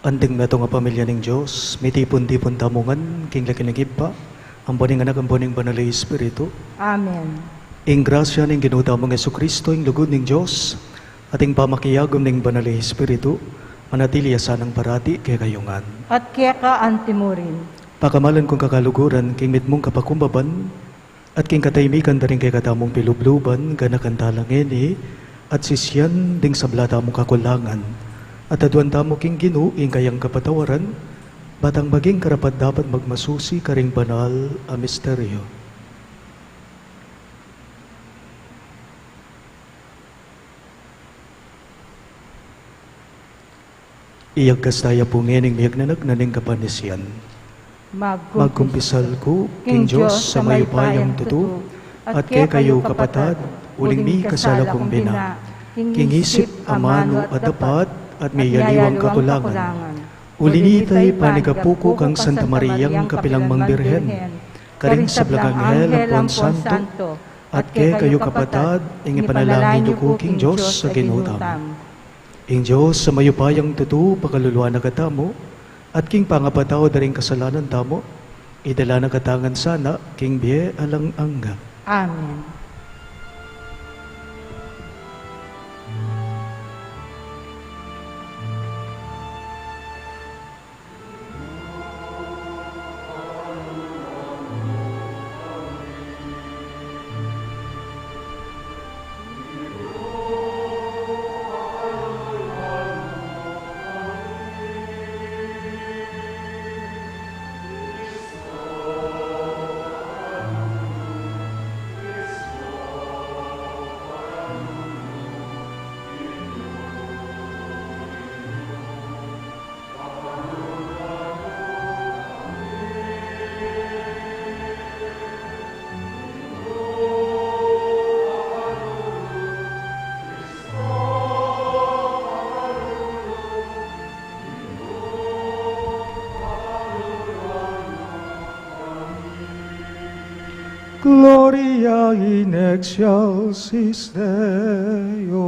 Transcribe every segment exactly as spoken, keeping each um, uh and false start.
Anting metung a pamilya ning Dios, mitipun-tipun tamu ngan king lagyu ning Ibpa, ampo ning Anak, ampo ning Banal a Espiritu. Amen. Ing grasya ning Ginu tamung Jesucristo, ing lugud ning Dios, at ing pamakiagum ning Banal a Espiritu, manatili ya sanang parati kekayu ngan. At keka antimurin. Pakamalan kung kakaluguran king mitmung kapakumbaban, at king katahimikan da ring kekatamung pilubluban, ganakan tala ngeni, at sisian ding sabla tamung kakulangan, at aduan tamu king Ginu ing kayang kapatawaran, ba tang maging karapat-dapat magmasusi karing banal a misteryo. Iyagkas taya pu ngening miyagnanag na ning kapanisian. Magkumpisal ku king Dios a mayupayang tutu, at kekayu kapatad, uling mikasala kung bina, king isip, amanu, at dapat, at miyaliwang kakulangan. Uli nita, ipanigapu ku kang Santa Mariang kapilan mang Birhen, karing sablang anghel ampon santo, at kekayu kapatad, ing ipanalangin yu ku king Dios a Ginu tamu. Ing Dios a mayupayang tutu, pakaluluan na katamu, at king pangapatawad da ring kasalanan tamu, idala na katamu ngan sana king bie alang angga. Amen. Gloria in excelsis Deo.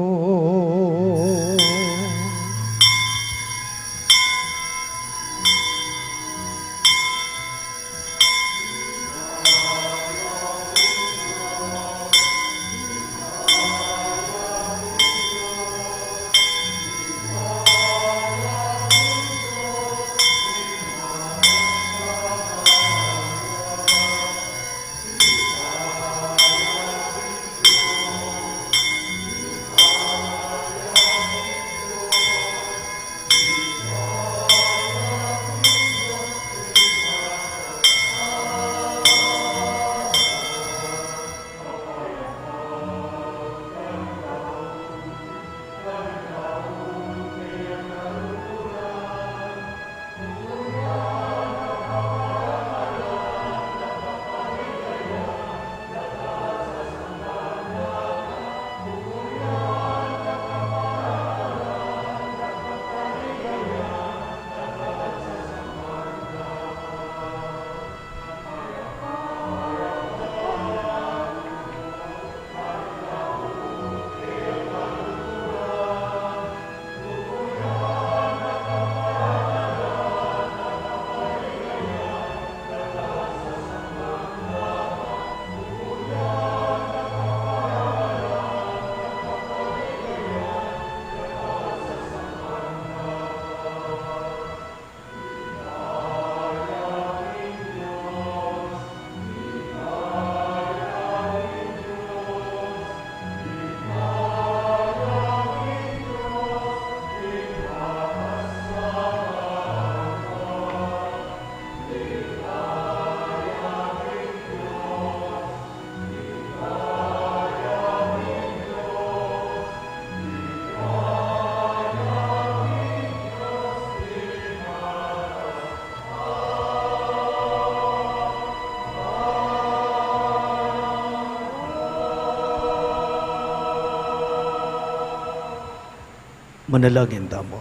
Manalangin tamu.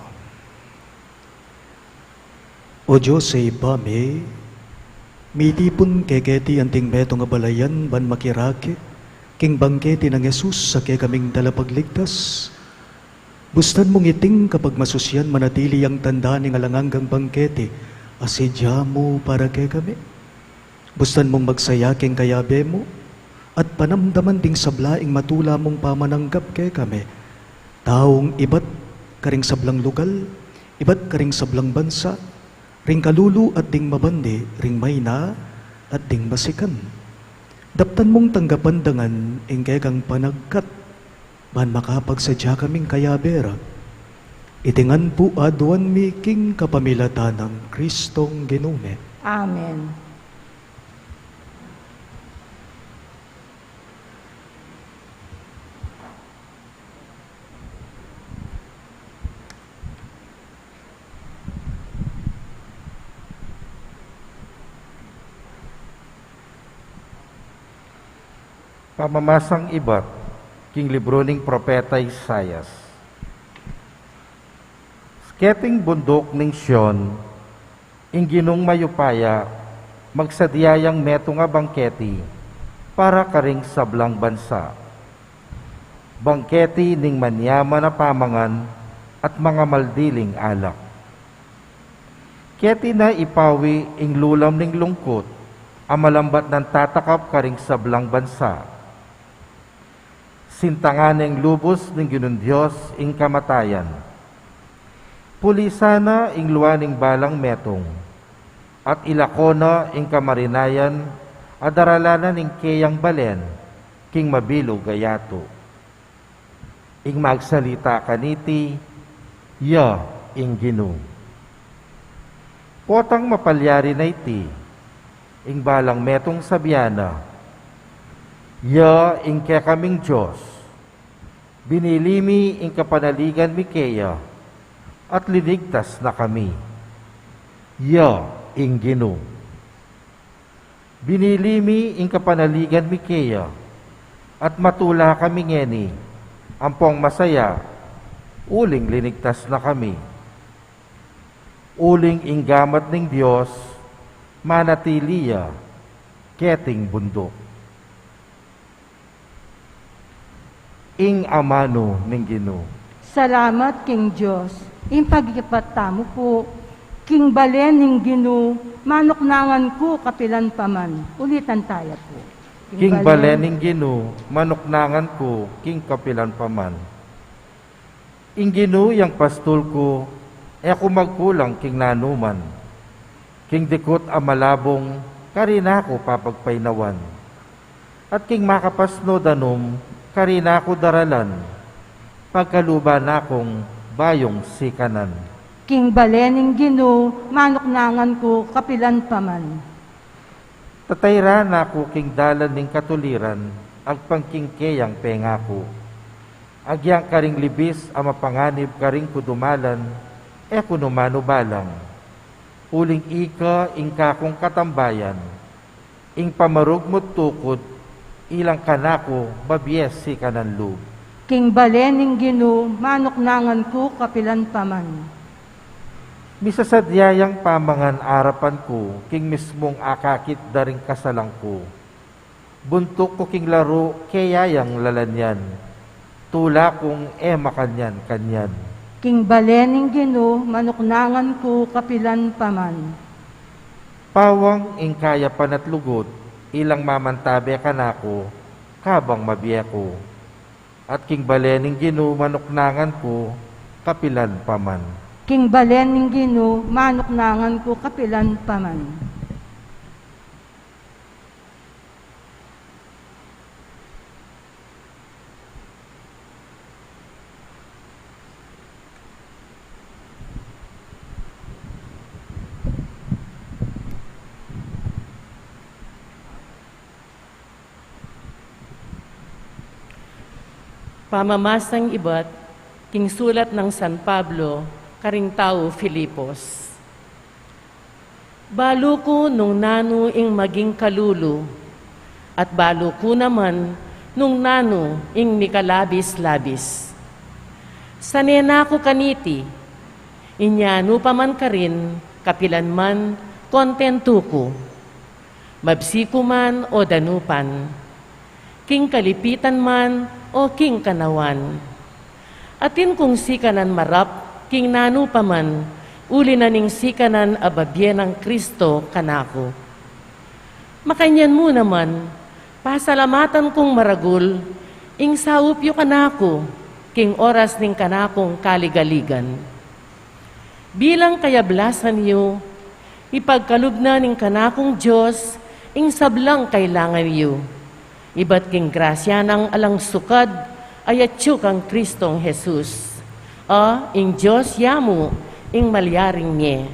O Dios a Ibpa mi, mitipun ke keti anting metung a balayan ban makirake king bangkete nang Jesus a kekaming talapagligtas, Bustan mung iting kapagmasusian manatili yang tanda ning alang anggang bangkete a sadya mu para kekami. Bustan mung magsaya king kayabe mu, at panamdaman ding sabla ing matula mung pamananggap kekami, taung ibat karing sablang lugal, ibat karing sablang bansa, ring kalulu at ding mabandi, ring maina at ding masikan. Daptan mung tanggapan da ngan ing kekang panagkat, ban makapagsadya kaming kayabe ra. Iti ngan pu aduan mi king kapamilatan nang Kristong Ginu mi. Amen. Pamamasang ibat king libru ning propeta Isaias. Keting bunduk ning Sion, ing Ginung mayupaya, magsadia yang metung a bangketi para karing sablang bansa. Bangketi ning manyaman a pamangan at mangamaldiling alak. Keti na ipawi ing lulam ning lungkut a malambat nang tatakap karing sablang bansa. Sintangan neng lubus ning Ginung Dios ing kamatayan. Pulisan na ing lua ning balang metung, at ilako na ing kamarinayan a daralan na ning keyang balen king mabilug a yatu. Ing magsalita kaniti, ya ing Ginu. Potang mapalyari na iti, ing balang metung sabian na, ya ing kekaming Dios. Binili mi ing kapanaligan mi keya, at linigtas na kami. Ya ing Ginu. Binili mi ing kapanaligan mi keya, at matula kami ngeni, ampong masaya, uling linigtas na kami. Uling ing gamat ning Dios, manatili ya keting bunduk. Ing amanu ning Ginu. Salamat king Dios. Ing pagipat tamu pu, king balen ning Ginu, manuknangan ku kapilan pa man. Ulitan taya pu. King balen ning Ginu, manuknangan ku king kapilan pa man. Ing Ginu yang pastul ku, e ku magkulang king nanuman. King dikut a malabung, karina ku papagpainawan. At king makapasno danum, karina ku daralan. Pagkaluban na kung bayung sikanan. King balen ning Ginu, manuknangan ku kapilan pa man. Tatayran na ku king dalan ning katuliran, agpang king keyang pengaku. Agyang karing libis a mapanganib karing kudumalan, e ku nu manubalang. Uling ika ing kakung katambayan, ing pamarugmut tukud, ilang kanaku mabie sikanan lub. King balen ning Ginu, manuknangan ku kapilan pa man. Misasadya yang pamangan arapan ku, king mismung akakit da ring kasalang ku. Buntuk ku king laru, keya yang lalanyan. Tula kung e makanyan-kanyan. King balen ning Ginu, manuknangan ku kapilan pa man. Pawang ing kayapan at lugud, ilang mamantabe kanaku, kabang mabie ku. At king balen ning Ginu, manuknangan ku kapilan pa man. King balen ning Ginu, manuknangan ku kapilan pa man. Pamamasang ibat king sulat nang San Pablo karing tau Filipos. Balu ku nung nanu ing maging kalulu, at balu ku naman nung nanu ing mikalabis-labis. Sane na ku kaniti, inya nu pa man karin, kapilan man kontentu ku. Mabsi ku man o danupan, king kalipitan man o king kanawan. Atin kung sikanan marap king nanu pa man, uli na ning sikanan a babie nang Kristo kanaku. Makanyan mu naman, pasalamatan kung maragul ing saup yu kanaku king oras ning kanakung kaligaligan. Bilang kayablasan yu, ipagkalub na ning kanakung Dios ing sablang kailangan yu. Ibat king grasya nang alang sukad a yatyu kang Kristong Jesus, a ing Dios yamu ing malyaring mie.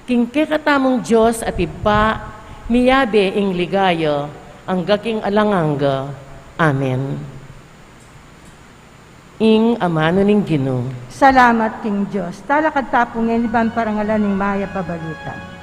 King kekatamung Dios at Ibpa, miyabe ing ligaya, angga king alang angga. Amen. Ing amanu ning Ginu. Salamat king Dios. Talakad ta pu ngeni ban parangalan ing Mayap a Balita.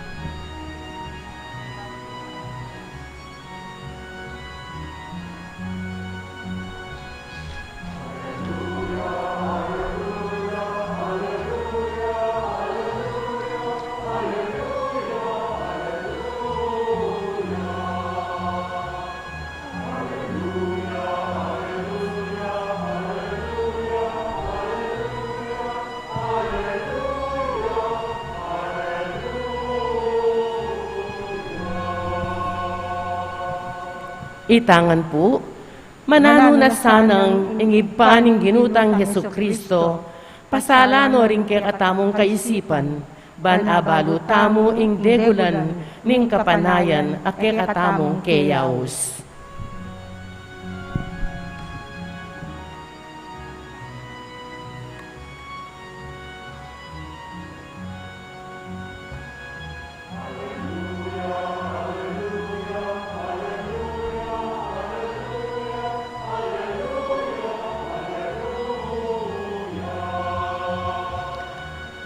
Itangan pu, mananu na sanang ing Ibpa ning Ginu tang Jesucristo, pasalan no ring kekatamung kaisipan, ban abalu tamu ing degulan ning kapanayan a kekatamung keyaus.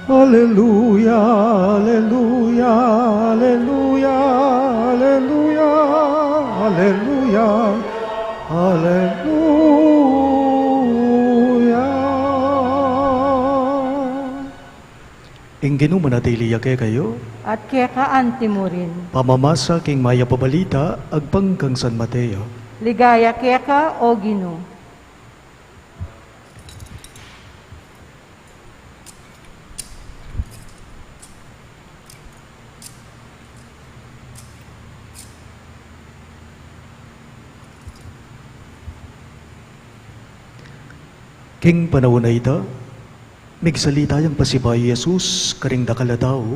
Aleluya, aleluya, aleluya, aleluya, aleluya, aleluya. Ing Ginu manatili ya kekayu. At keka anti mu rin. Pamamasa king Mayap a Balita agpang kang San Mateo. Ligaya keka, O Ginu. King panaun a ita, migsalita yang pasibayu i Jesus karing dakal a tau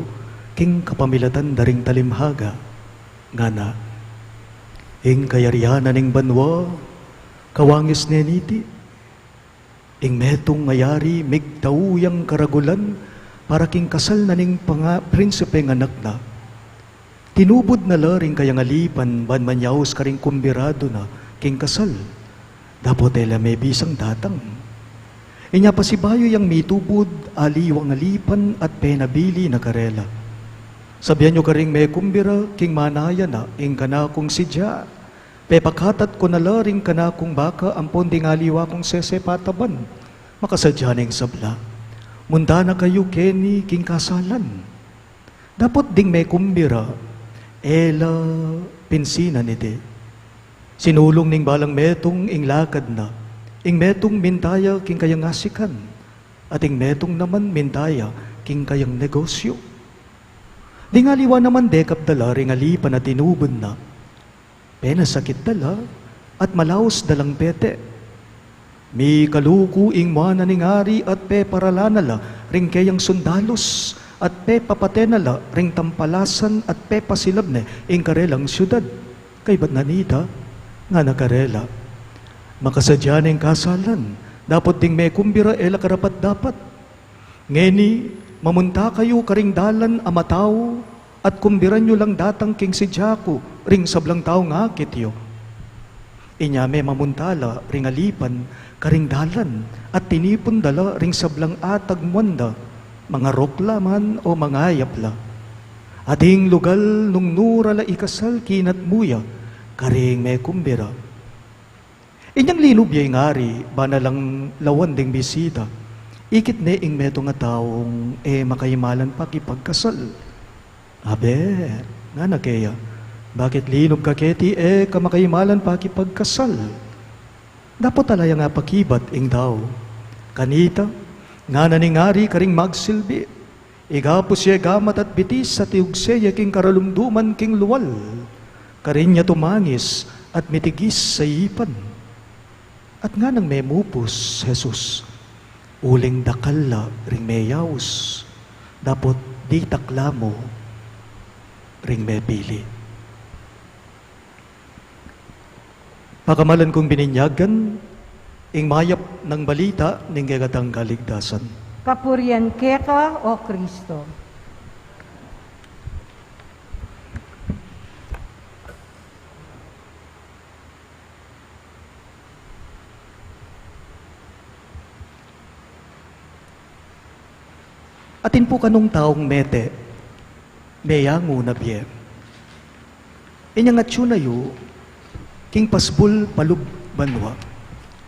king kapamilatan da ring talimhaga, ngana, ing kayarian na ning banua kawangis ne niti. Ing metung a yari migtau yang karagulan para king kasal na ning panga-, prinsipeng anak na. Tinubud na la ring kayang alipan ban manyaus karing kumbiradu na king kasal, dapot e la mebisang datang. Inya pasibayu yang mitubud, aliwang alipan at penabili na karela. Sabian yu karing mekumbira king manaya na, ing kanakung sidya, pepakatat ku na la ring kanakung baka ampon ding aliwa kung sese pataban. Makasadya na ing sabla. Munta na kayu keni king kasalan. Dapot ding mekumbira, e la pinsinan iti. Sinulung ning balang metung ing lakad na, ing metung minta ya king kayang asikan, at ing metung naman minta ya king kayang negosyu. Ding aliwa naman dekap da la ring alipan a tinubud na. Penasakit da la, at malaus da lang pete. Mikaluku ing mua na ning ari at peparalan na la ring keyang sundalus, at pepapate na la ring tampalasan at pepasilab ne ing karelang siudad. Kaybat na nita, ngana karela, makasadya ne ing kasalan, dapot ding mekumbira e la karapat-dapat. Ngeni, mamunta kayu karing dalan a matau, at kumbiran yu lang datang king sidya ku ring sablang taung akit yu. Inya me mamunta la ring alipan karing dalan, at tinipun da la ring sablang atagmuan da, mangarok la man o mangayap la. At ing lugal nung nu ra la ikasal kinatmu ya karing mekumbira. Inyang linub ya ing ari, bana lang lawan ding bisita, ikit ne ing metung a taung e makaimalan pakipagkasal. Abe, ngana keya, bakit linub ka keti e ka makaimalan pakipagkasal? Dapot ala yang apakibat ing tau, Kanita, ngana ning ari karing magsilbi, igapu ye gamat at bitis at iugse ye king karalumduman king lual, karin ya tumangis at mitigis a ipan. At nganang memupus Jesus, uling dakal la ring meyaus, dapot ditak la mu ring mepili. Pakamalan kung bininyagan, ing mayap nang balita ning kekatang kaligtasan. Kapurian keka, O Kristo. Atin pu kanung taung mete, meyangu na bie. Inyang atyu na yu king pasbul palub banua,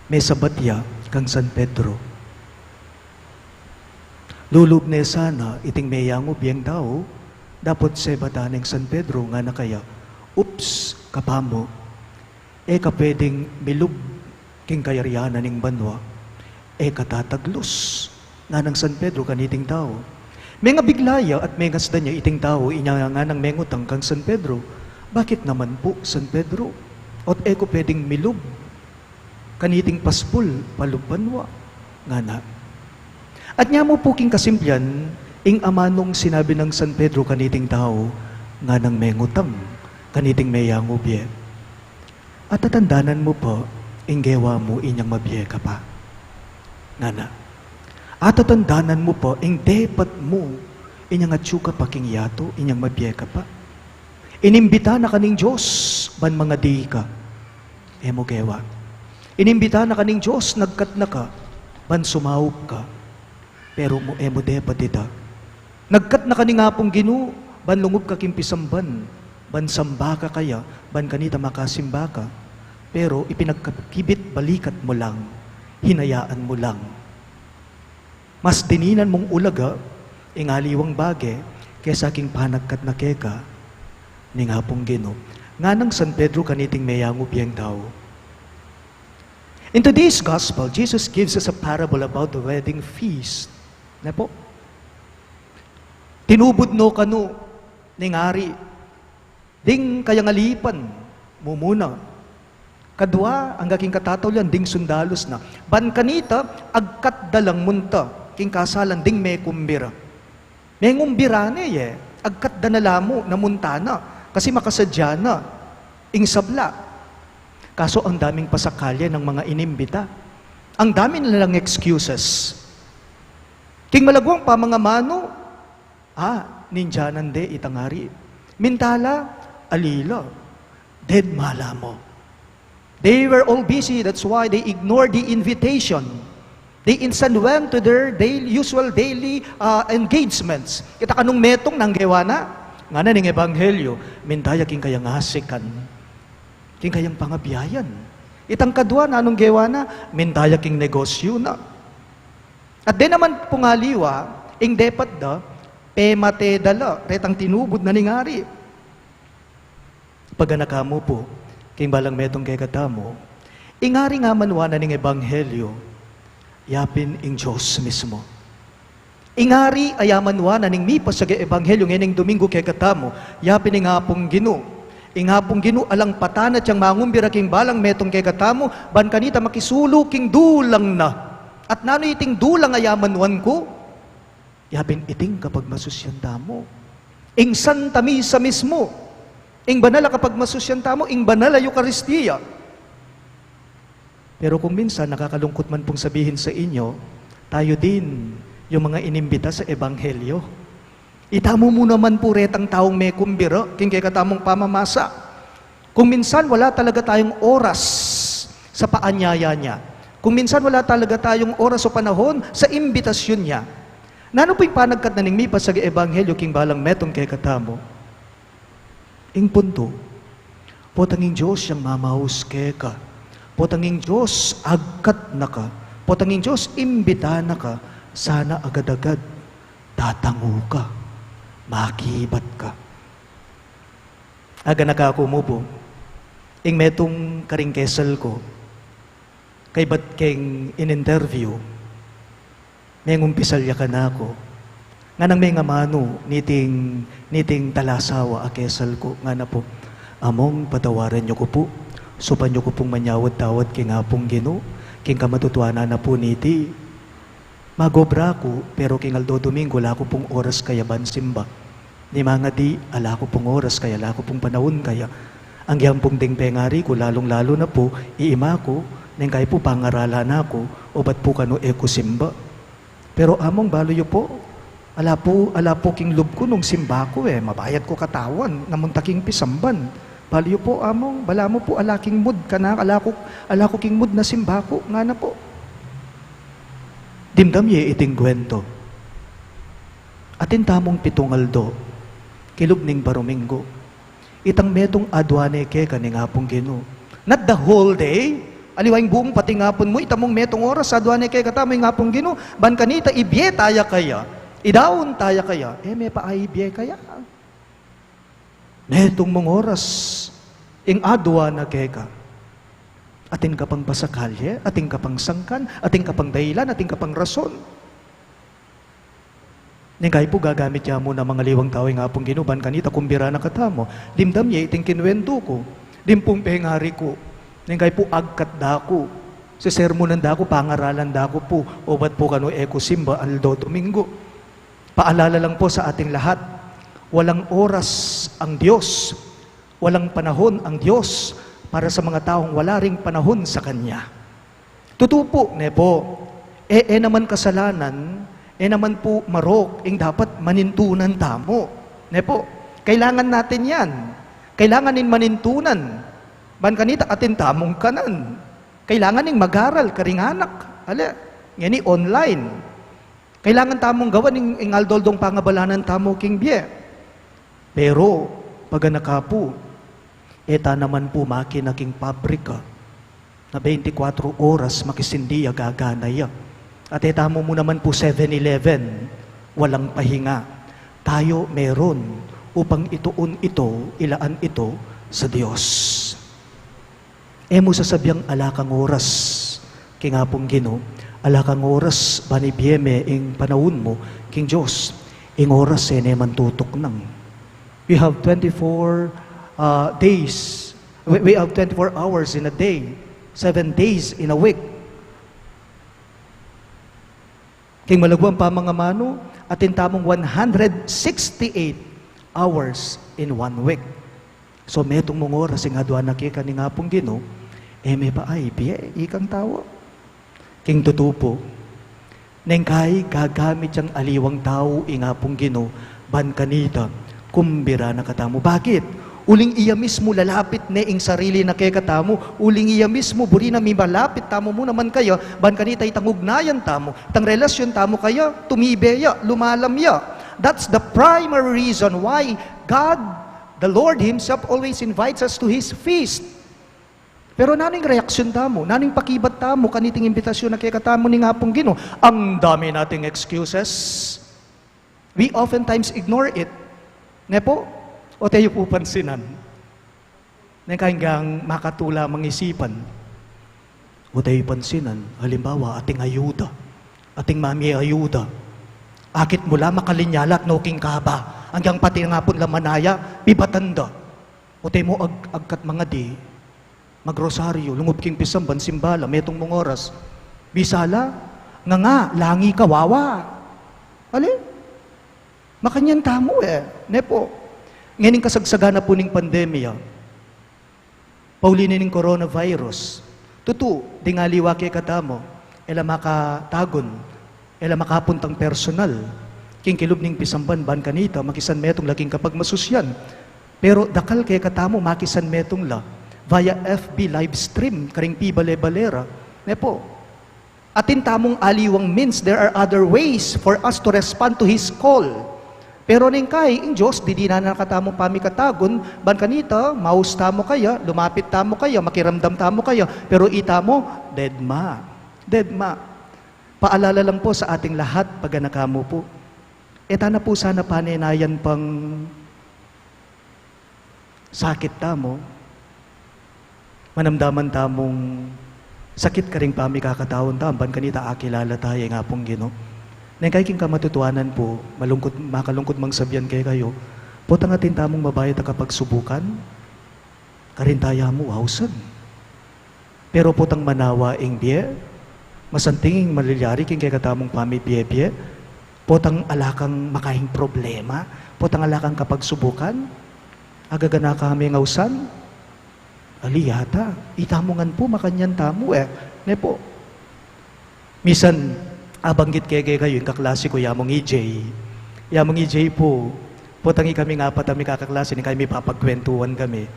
mesabat ya kang San Pedro. Lulub ne sana iting meyangu bieng tau, dapot sebatan neng San Pedro, ngana kaya, "Ups, kapamu, e ka pwedeng milub king kayarian na ning banua, e ka tataglus," nganang San Pedro kaniting tau. Mengabigla ya at mengasdan ya iting tau, inya nganang mengutang kang San Pedro, "Bakit naman pu, San Pedro? Ot e ku pwedeng milub kaniting pasbul palub banua?" ngana. At nya mu pu king kasimplian, ing amanung sinabi nang San Pedro kaniting tau, nganang mengutang kaniting meyangu bie, "Atatandanan mu pa ing gewa mu inyang mabie ka pa?" ngana. "Atatandanan mu pa ing depat mu inyang atyu ka pa king yatu, inyang mabie ka pa? Inimbita na ka ning Dios ban mangadi ka, e mu gewa. Inimbita na ka ning Dios, nagkat na ka ban sumaup ka, pero mu, e mu depat ita. Nagkat na ka ning Apung Ginu ban lungub ka king pisamban, ban samba ka kaya, ban kanita makasimba ka, pero ipinagkakibit balikat mu lang, hinayaan mu lang. Mas dininan mung ulaga ing aliwang bage kesa king panagkat na keka ning Apung Ginu," nganang San Pedro kaniting meyangu bieng tau. In today's gospel, Jesus gives us a parable about the wedding feast. Ne pu? Tinubud no kanu ning ari ding kayang alipan, mumuna. Kadua, angga king katataulian, ding sundalus na. Ban kanita, agkat da lang munta king kasalan ding mekumbira. Mengumbira ne ye, agkat da na la mu na munta na, kasi makasadya na ing sabla. Kaso ang daming pasakali nang mga inimbita. Ang dami na lang excuses. King malaguang pamangamanu, a, nindyanan de itang ari. Minta la, ali la. Dead malamu. They were all busy, that's why they ignored the invitation. They instead went to their daily, usual daily, uh, engagements. Kita ka nung metung, nanu ing gewa na? Ngana ning ebanghelyo, minta ya king kayang asikan, king kayang pangabiayan. Itang kadua, nanung gewa na? Minta ya king negosyu na. At deng naman pung aliwa, ing depat da, pemate da la retang tinubud na ning ari. Paganaka mu pu, king balang metung kekatamu, ing ari a yaman wa na ning ebanghelyo, yapin ing Dios mismu. Ing ari a yaman wa na ning mipasyag a ebanghelyo ngening Domingo kekatamu, yapin ing Apung Ginu. Ing Apung Ginu alang patanan yang mangumbira king balang metung kekatamu, ban kanita makisulu king dulang na. At nanu iting dulang a yaman wa na ku? Yapin iting kapagmasusyan tamu. Ing Santa Misa mismu. Ing banal a kapagmasusyan tamu, ing banal a Eukaristia. Pero kung minsan, nakakalungkot man pung sabihin sa inyo, tayo din yung mga inimbita sa ebanghelyo. Itamu mu naman pu retang taung mekumbira king kekatamung pamamasa. Kung minsan wala talaga tayong oras sa paanyaya niya. Kung minsan wala talaga tayong oras o panahon sa imbitasyon niya. Nanu pu ing panagkat na ning mipasyag a ebanghelyo king balang metung kekatamu? Ing puntu, potang ing Dios yang mamaus keka. Potang ing Dios agkat na ka. Potang ing Dios imbita na ka. Sana agad-agad tatangu ka, makibat ka. Aganaka ku mu pu, ing metung karing kesal ku, kaybat keng in-interview, Mengumpisal ya kanaku, nganang mengamanu niting, niting talasawa a kesal ku, ngana pu, "Among, patawaran yu ku pu, supan yu ku pung manyawad-tawad king Apung Ginu, king kamatutuanan na pu niti, magobra ku, pero king aldo Domingo ala ku pung oras kaya ban simba. Ni mangadi, ala ku pung oras kaya, ala ku pung panaun kaya. Agyang pung ding pengari ku, lalung-lalu na pu, iima ku, neng kai pu pangaralan na ku, obat pu kanu e ku simba. Pero Among, balu yu pu, ala pu, ala pu king lub ku nung simba ku e, mabayat ku katawan, namunta king pisamban. Balu yu pu Among, balamu pu ala king mood kanaku, ala ku, ala ku king mood na simba ku," ngana pu. Dimdam ye iting kuwentu. Atin tamung pitung aldo, kilub ning baru Minggu. Itang metung adua ne keka ning Apung Ginu. Not the whole day. Aliwa ing buung pati ing apun mu, ita mung metung oras adua ne kekatamu ing Apung Ginu, ban kanita ibie taya kaya, idaun taya kaya, e me pa aibie kaya. Metung mung oras ing adua na keka. Atin ka pang pasakalye, atin ka pang sangkan, atin ka pang dahilan, atin ka pang rason. Neng kai pu gagamit ya mu na mangaliwang tau ing Apung Ginu ban kanita kumbira na katamu. Dimdam ye iting kinuwentu ku. Dimpung pengari ku. Neng kai pu agkat da ku. Sesermunan da ku, pangaralan da ku pu, obat pu kanu e ku simba aldo Domingo. Paalala lang po sa ating lahat, walang oras ang Diyos, walang panahon ang Diyos para sa mga taong wala ring panahon sa Kanya. Tutu pu, ne pu, e, e naman kasalanan, e naman pu marok ing dapat manintunan tamu. Ne pu, kailangan natin yan. Kailangan ning manintunan. Ban kanita atin tamung kanan. Kailangan ning mag-aral karing anak. Ale, ngeni online. Kailangan tamung gawan ing, ing aldo-aldong pangabalanan tamu king bie. Pero, paganaka pu, e ta naman pu makina king pabrika na beintikwatro oras makisindi ya, gagana ya. At e tamu mu naman pu Seven Eleven, walang pahinga. Tayo meron upang ituon ito, ilaan ito sa Diyos. E mu sasabiang ala kang oras king Apung Ginu, ala kang oras ban ibie me ing panaun mu king Dios. Ing oras e ne man tutuknang. We have twenty-four, uh, days. We, we have twenty-four hours in a day, seven days in a week. King malagwang pamangamanu, atin tamung one hundred sixty-eight hours in one week. So, metung mung oras ing adua na keka ning Apung Ginu, e me pa aibie, ikang tau. King tutu pu, neng kai gagamit yang aliwang tau ing Apung Ginu ban kanita, kumbira na katamu. Bakit? Uling iya mismu lalapit ne ing sarili na kekatamu, uling iya mismu buri na mimalapit tamu mu naman kaya, ban kanita itang ugnayan tamu, itang relasyon tamu kaya, tumibe ya, lumalam ya. That's the primary reason why God, the Lord Himself, always invites us to His feast. Pero nanu ing reaksyon tamu? Nanu ing pakibat tamu kaniting imbitasyon na kekatamu ning Apung Ginu? Ang dami nating excuses. We oftentimes ignore it. Ne pu? O teyu pu pansinan. Neng kai ngang makatula mangisipan. O teyu pansinan, halimbawa, ating ayuda. Ating mamiayuda. Akit mu la, makalinya la at no king kaba. Agyang pati nga pun la manaya, pibatan da. O teyu mu ag-, agkat mangadi. Magrosaryo, lungub king pisamban, simba la, metung mung oras. Bisa la, nga nga, langi kawawa. Ale? Makanyan tamu e, ne pu. Ngening kasagsagan na pu ning pandemya, pauli ne ning coronavirus. Tutu, ding aliwa kekatamu, e la makatagun, e la makapuntang personal king kilub ning pisamban ban kanita, makisan metung la king kapagmasusyan. Pero dakal kekatamu makisan metung la via F B live stream, karing pibale-bale ra. Ne pu. Atin tamung aliwang means, there are other ways for us to respond to His call. Pero neng kai, ing Dios, didinan na katamu pamikatagun, ban kanita, maus tamu kaya, lumapit tamu kaya, makiramdam tamu kaya, pero itamu, dedma. Dedma. Paalala lang pu sa ating lahat, paganaka mu pu. E ta na pu sana panenayan pang sakit tamu, manamdaman tamung sakit karing pamikakataun tamu, ban kanita akilala taya ing Apung Ginu. Neng kai king kamatutuanan pu, malungkut, makalungkut mang sabian kekayu, potang atin tamung mabayat a kapagsubukan, karin taya mu ausan. Pero potang manawa ing bie, masanting ing malilyari king kekatamung pamibie-bie, potang ala kang makaing problema, potang ala kang kapagsubukan, agaganaka meng ausan? Ali yata, itamu ngan pu, makanyan tamu e. Ne pu. Misan, abanggit ke kekayu, ing kaklase ku, ya mung E J. Ya mung E J pu, potang ikami apat a mikakaklase, neng kai mipapagkwentuan kami.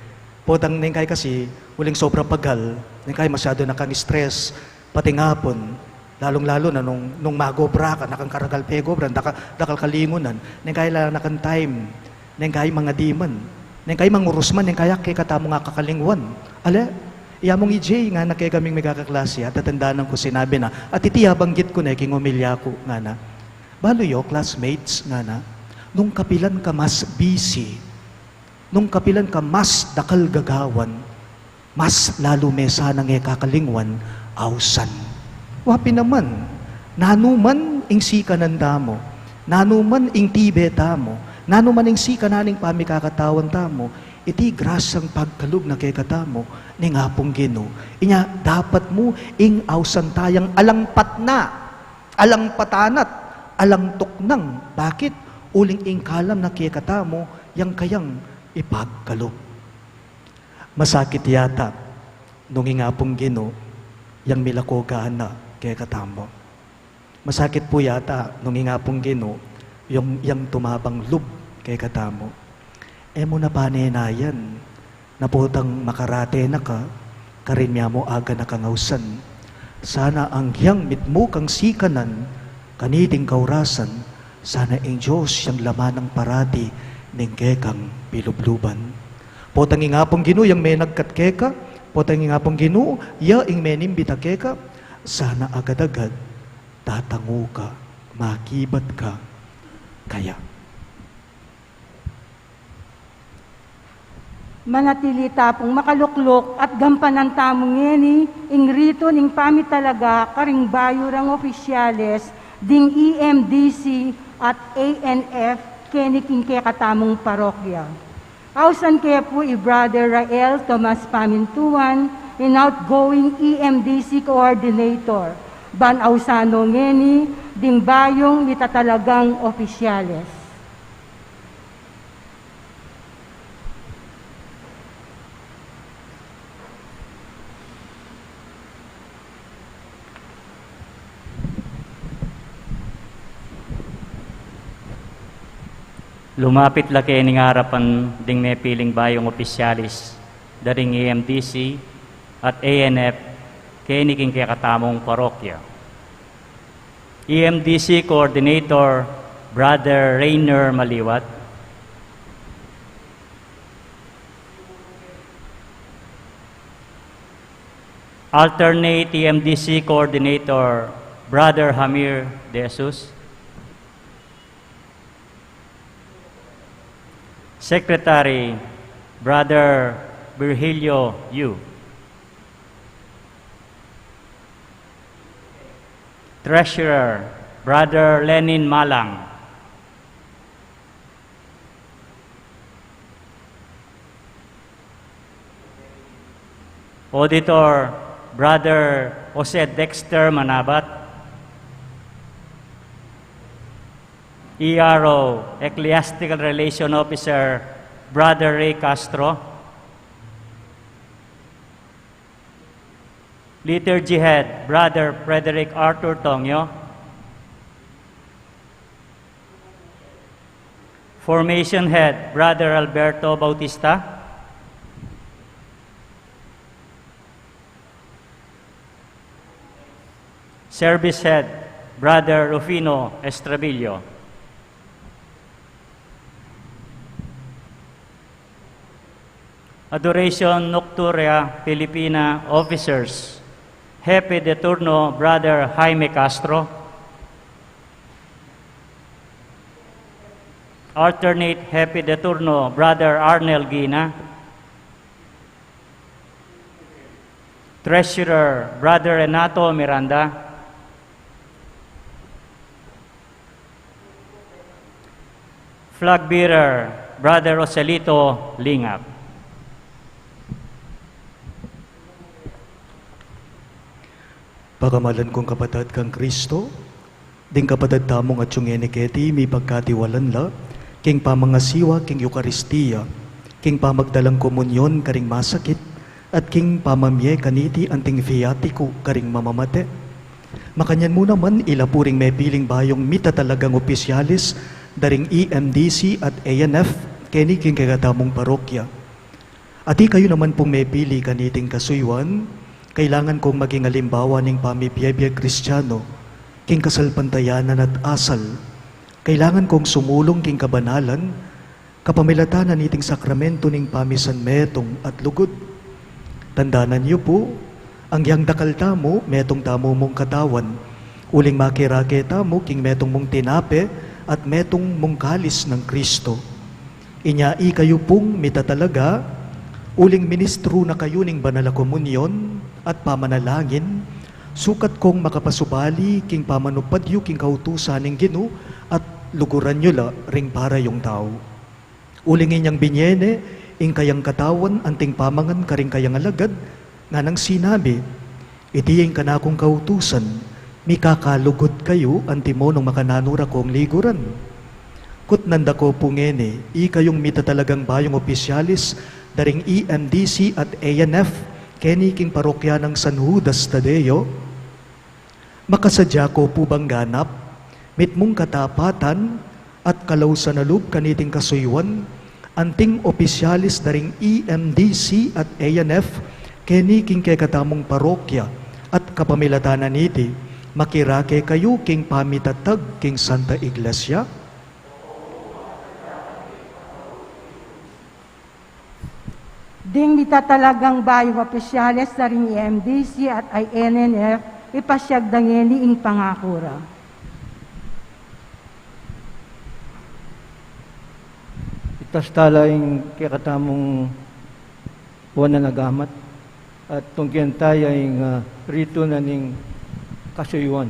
Potang neng kai kasi, uling sobra pagal, neng kai masyadu na kang stress, pati ngapun, lalung-lalu na nung, nung magobra ka, na kang karagal pegobra, dakal, dakal kalingunan, neng kai ala na kang time, neng kai mangadi man, neng kai mangurus man, neng kai kekatamung akakalingwan. Ale, ya mung E J, ngana kekaming mikakaklase, at tatandanan ku sinabi na, at iti ya banggit ku ne king omilya ku, ngana. Balu yu, classmates, ngana, nung kapilan ka mas busy, nung kapilan ka mas dakal gagawan, mas lalu me sanang e kakalingwan ausan. Wa pin naman, nanu man ing sikanan tamu, nanu man ing tibe tamu, nanu man ing sikanan ning pamikakatawan tamu, iti grasyang pagkalub na kekatamu ning Apung Ginu. Inya dapat mu ing ausan tayang alangpat na, alangpatan at alang tuknang. Bakit? Uling ing kalam na kekatamu yang kayang ipagkalub. Masakit yata nung ing Apung Ginu yang milako gana kekatamu. Masakit pu yata nung ing Apung Ginu yang, yang tumabang lub kekatamu. E mu na panenayan na potang makarate na ka, karin mya mu aga na kang ausan. Sana anggiyang mitmu kang sikanan kaniting kaurasan, sana ing Dios yang lamanang parati ning kekang pilubluban. Potang ing Apung Ginu yang menagkat keka, potang ing Apung Ginu ya ing menimbita keka, sana agad-agad tatangu ka, makibat ka kaya. Manatili ta pung makalukluk at gampanan tamu ngeni ing ritu ning pamitalaga karing bayu rang opisyales ding E M D C at A N F keni king kekatamung parokya. Ausan ke pu i Brother Rael Tomas Pamintuan, in outgoing E M D C coordinator, ban ausan no ngeni ding bayung mitatalagang opisyales. Lumapit la keni king arapan ding mepiling bayung opisyalis da ring E M D C at A N F keni king kekatamung parokya. E M D C Coordinator, Brother Rainer Maliwat. Alternate E M D C Coordinator, Brother Hamir De Jesus. Secretary, Brother Virgilio Yu. Treasurer, Brother Lenin Malang. Auditor, Brother Jose Dexter Manabat. E R O, Ecclesiastical Relation Officer, Brother Ray Castro. Liturgy Head, Brother Frederick Arthur Tongyo. Formation Head, Brother Alberto Bautista. Service Head, Brother Rufino Estrabillo. Adoration Nocturna Filipina Officers, Hepe de Turno, Brother Jaime Castro. Alternate Hepe de Turno, Brother Arnel Gina. Treasurer, Brother Renato Miranda. Flag bearer, Brother Roselito Lingap. Pakamalan kung kapatad kang Kristo, ding kapatad tamung atiu ngeni keti mipagkatiwalan la king pamangasiwa king Eukaristia, king pamagdalang komunyon karing masakit, at king pamamie kaniti anting viatiku karing mamamate. Makanyan mu naman ila pu ring mepiling bayung mitatalagang opisyalis da ring E M D C at A N F keni king kekatamung parokya. At ikayu naman pung mepili kaniting kasuyuan, kailangan kong maging alimbawa ning pamibie-bie Kristiano king kasalpantayanan at asal. Kailangan kong sumulung king kabanalan kapamilatan na niting sakramento ning pamisan metung at lugud. Tandanan yu pu, anggiyang dakal tamu, metung tamu mung katawan, uling makirake tamu king metung mung tinape at metung mung kalis nang Kristo. Inya ikayu pung mitatalaga, uling ministru na kayu ning banal a komunyon at pamanalangin, sukat kong makapasubali king pamanupad yu king kautusan ning Ginu at luguran yu la ring para yung tau. Uling inyang binie ne ing kayang katawan anting pamangan karing kayang alagad, nganang sinabi, "Iti ya ing kanakung kautusan, mikakalugud kayu antimo nung makananu ra kong liguran." Kutnan da ko pu ngeni, ikayung mitatalagang bayung opisyalis da ring E M D C at A N F keni king parokya nang San Judas Tadeo, makasadya ko pu bang ganap, mitmung katapatan at kalausan a lub kaniting kasuyuan, anting opisyalis da ring E M D C at A N F keni king kekatamung parokya, at kapamilatan na niti, makirake kayu king pamitatag king Santa Iglesia? Ding mitatalagang bayung opisyales da ring E M D C at A N F, ipasiag da ngeni ing pangaku ra. Itas tala ing kekatamung buwan a nagamat, at tungkian taya ing, ah, ritu na ning kasuyuan.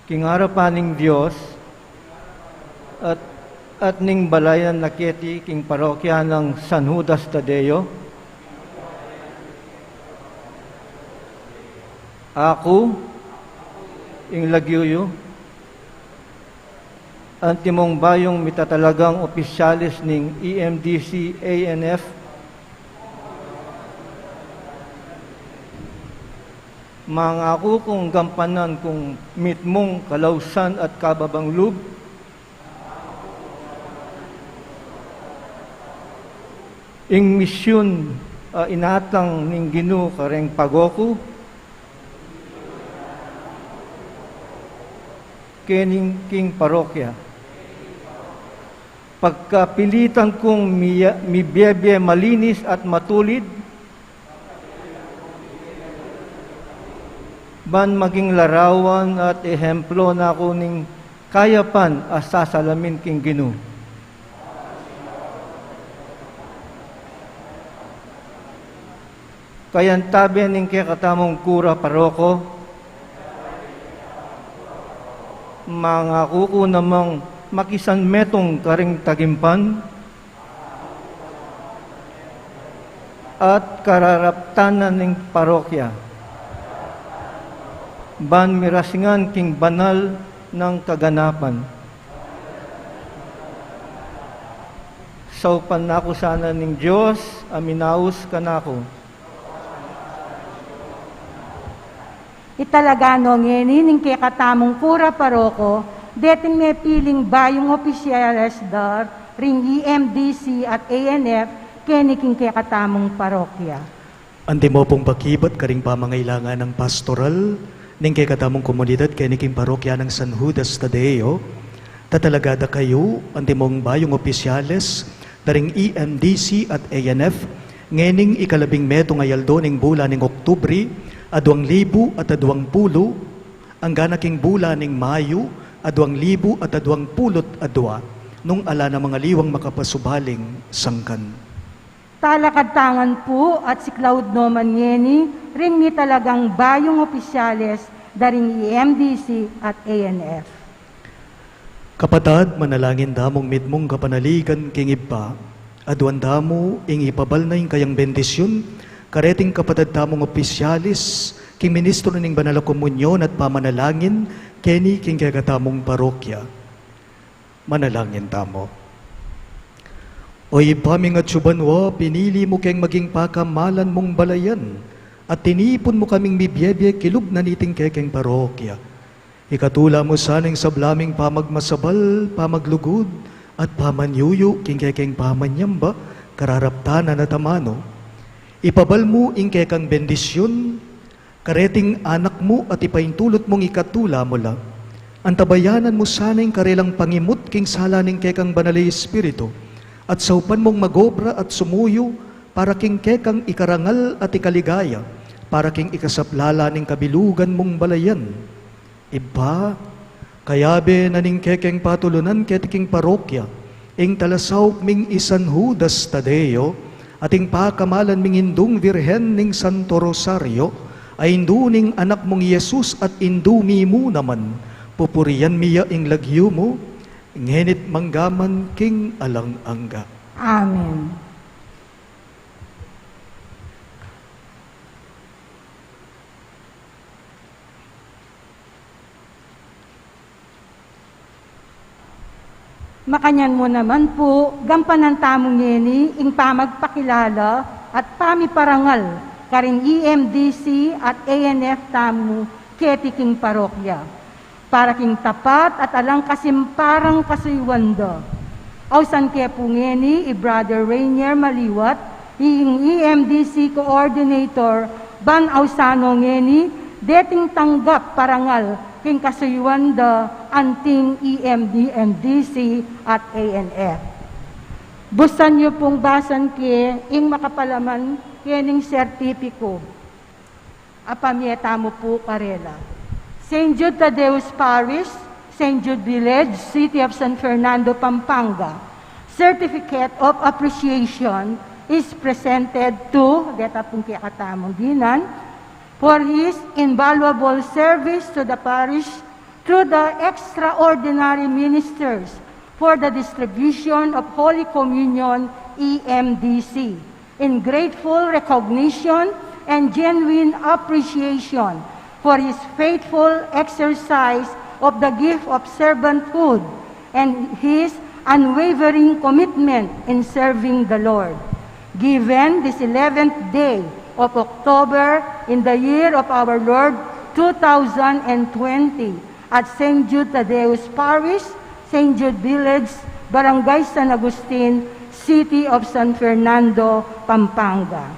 King arapan ning Dios at, at ning balayan na keti king parokya nang San Judas Tadeo, aku, ing lagyu yu, antimong bayung mitatalagang opisyales ning E M D C A N F, mangaku kung gampanan kung mitmung kalausan at kababang lub ing misyun a inatang ning Ginu kareng pago ku, keni king parokya. Pagkapilitan kung miya-, mibie-bie malinis at matulid, ban maging larawan at ehemplo na ku ning kayapan a sasalamin king Ginu. Kayantabe ning kekatamung kura paroko, mangaku ku namang makisanmetung karing tagimpan at kararaptanan ning parokya, ban mirasingan king banal nang kaganapan. Saupan na ku sana ning Dios a minaus kanaku. Italaga no ngeni ning kekatamung kura paroko deting mepiling bayung opisyales da ring E M D C at A N F keni king kekatamung parokya. Antimo pung pakibat karing pamangailangan nang pastoral ning kekatamung komunidad keni king parokya nang San Judas Tadeo, tatalaga da kayu antimong bayung opisyales da ring E M D C at A N F ngening ikalabing metung a aldo ning bulan ning Oktubre, aduang libu at aduang pulu, anggana king bulan ning Mayu, aduang libu at aduang pulu't adua, nung ala na mangaliwang makapasubaling sangkan. Talakad tangan pu at siklaud no man ngeni ring mitalagang bayung opisyales da ring E M D C at A N F. Kapatad, manalangin tamung mitmung kapanaligan king Ibpa. Aduan tamu ing ipabal na ing kayang bendisyun kareting kapatad tamung opisyalis king ministro ning banal a komunyon at pamanalangin keni king kekatamung parokya. Manalangin tamu. O Ibpa ming atsu banua, pinili mu keng maging pakamalan mung balayan at tinipun mu kaming mibiebie kilub na niting kekeng parokya. Ikatula mu sana ing sabla ming pamagmasabal, pamaglugud, at pamanyuyu king kekeng pamanyamba, kararaptanan at amanu. Ipabal mu ing kekang bendisyun kareting anak mu at ipaintulut mung ikatula mu la. Antabayanan mu sana ing karelang pangimut king sala ning kekang banal a Espiritu, at saupan mung magobra at sumuyu para king kekang ikarangal at ikaligaya, para king ikasaplala ning kabilugan mung balayan. Ibpa, kayabe na ning kekeng patulunan keti king parokya, ing talasaup ming i San Judas Tadeo, at ing pakamalan ming Indung Virgen ning Santo Rosario, a indu ning anak mung Jesus at indu mi mu naman, pupurian mi ya ing lagyu mu, ngeni't manggaman king alang angga. Amen. Makanyan mu naman pu, gampanan tamu ngeni ing pamagpakilala at pamiparangal karing E M D C at A N F tamu keti king parokya, para king tapat at alang kasimparang kasuyuan da. Ausan ke pu ngeni i Brother Rainier Maliwat, ing E M D C coordinator, ban ausan no ngeni deting tanggap parangal king kasuyuan da anting E M D, M D C at A N F. Busan yu pung basan ke ing makapalaman kening sertipiko. Apamie tamu pu karela. Saint Jude Tadeus Parish, Saint Jude Village, City of San Fernando, Pampanga. Certificate of appreciation is presented to, deta pung kekatamung dinan, for his invaluable service to the parish through the extraordinary ministers for the distribution of Holy Communion, E M D C, in grateful recognition and genuine appreciation for his faithful exercise of the gift of servanthood and his unwavering commitment in serving the Lord. Given this eleventh day of October in the year of our Lord two thousand and twenty, at Saint Jude Tadeus Parish, Saint Jude Village, Barangay San Agustin, City of San Fernando, Pampanga.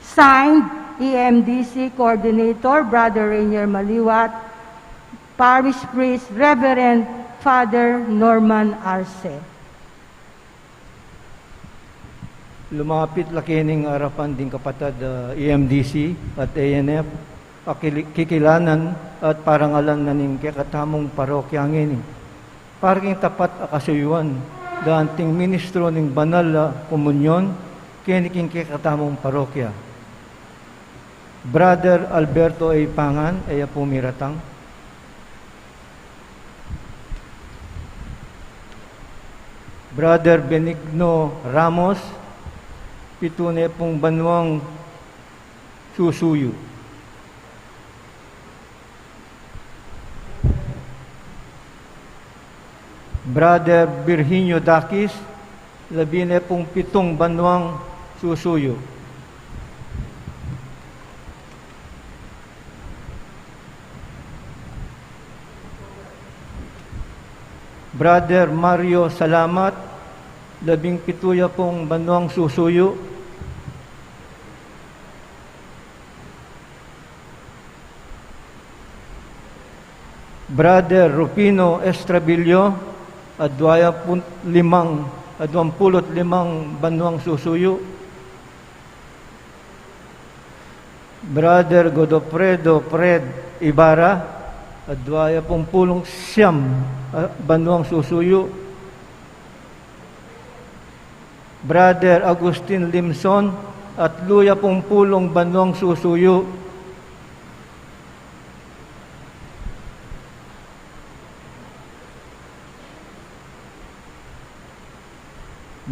Signed, E M D C Coordinator, Brother Rainier Maliwat, Parish Priest, Reverend Father Norman Arce. Lumapit la keni king arapan ding kapatad, ah, E M D C at A N F, a kili-, kikilanan at parangalan na ning kekatamung parokya ngeni. Para king tapat a kasuyuan da anting ministro ning banal a komunyon keni king kekatamung parokya. Brother Alberto A. Pangan, e ya pu miratang. Brother Benigno Ramos, pitu ne pung banwang susuyu. Brother Virginio Dakis, labi ne pung pitung banwang susuyu. Brother Mario Salamat, labing pitu ya pung banwang susuyu. Brother Rufino Estrabillo, adwa ya pung limang, adwang pulu't limang banwang susuyu. Brother Godofredo Fred Ibarra, adwa ya pung pulung siyam, ah, banwang susuyu. Brother Agustin Limson, atlu ya pung pulung banwang susuyu.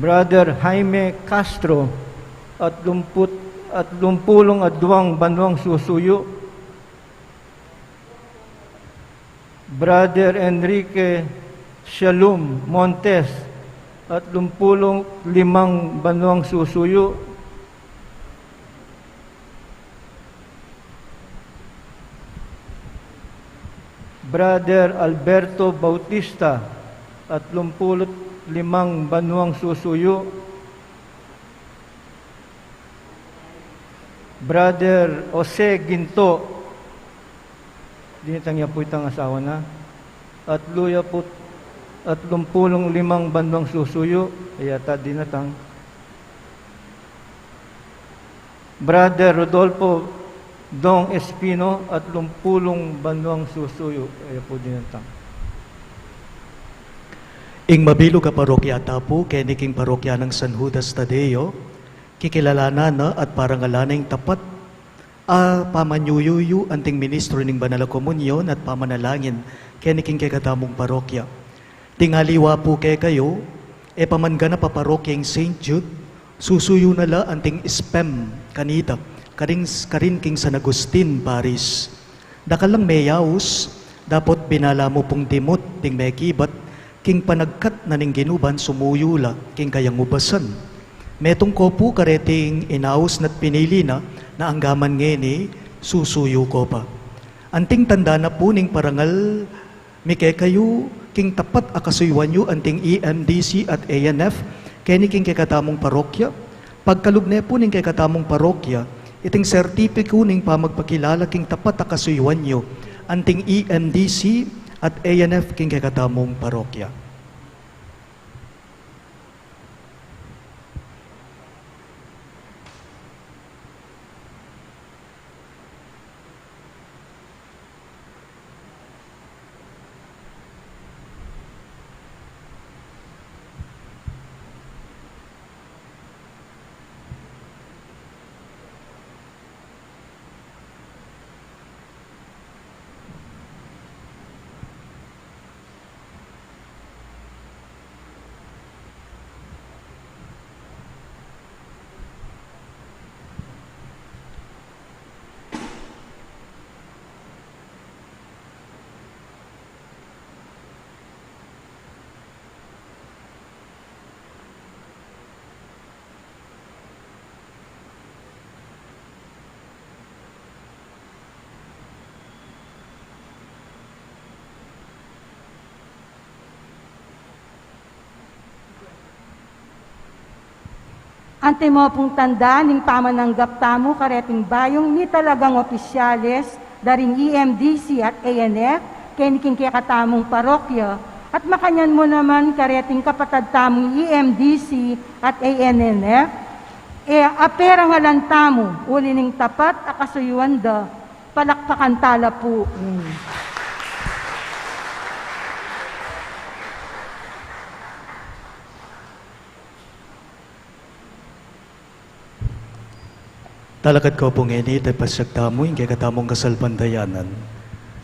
Brother Jaime Castro, atlumput, atlumpulung aduang banwang susuyu. Brother Enrique Shalom Montes, atlumpulung limang banwang susuyu. Brother Alberto Bautista, atlumpulu't limang banwang susuyu. Brother Jose Ginto, dinatang ya pu itang asawa na. Atlu ya pu, atlumpulung limang banwang susuyu, e yata dinatang. Brother Rodolfo Dong Espino, atlumpulung banwang susuyu, e ya pu dinatang. Ing mabilug a parokya ta pu, keni king parokya nang San Judas Tadeo, kikilalanan na at parangalan na ing tapat a pamanyuyuyu anting ministro ning Banal a Komunyon at pamanalangin keni king kekatamung parokya. Ding aliwa pu kekayu, e pa man ganap a parokya ing Saint Jude, susuyu na la anting spem kanita, karin, karin king San Agustin Parish. Dakal lang meyaus, dapot binala mu pung dimut ding mekibat king panagkat na ning Ginu ban sumuyu la king kayang ubasan. Metung ko pu kareting inaus na't pinili na, na anggaman ngeni susuyu ko pa. Anting tanda na pu ning parangal mi kekayu king tapat a kasuyuan yu anting E M D C at A N F keni king kekatamung parokya. Pagkalub ne pu ning kekatamung parokya iting sertipiku ning pamagpakilala king tapat a kasuyuan yu anting E M D C at A N F king kekatamung parokya. Antimo pung tanda ning pamananggap tamu kareting bayung mitalagang opisyales da ring E M D C at A N F keni king kekatamung parokya, at makanyan mu naman kareting kapatad tamung E M D C at A N F, e, aperangalan tamu uli ning tapat a kasuyuan da. Palakpakan ta la pu. Talakad ko pu ngeni, ipasiag tamu ing kekatamung kasalpantayanan.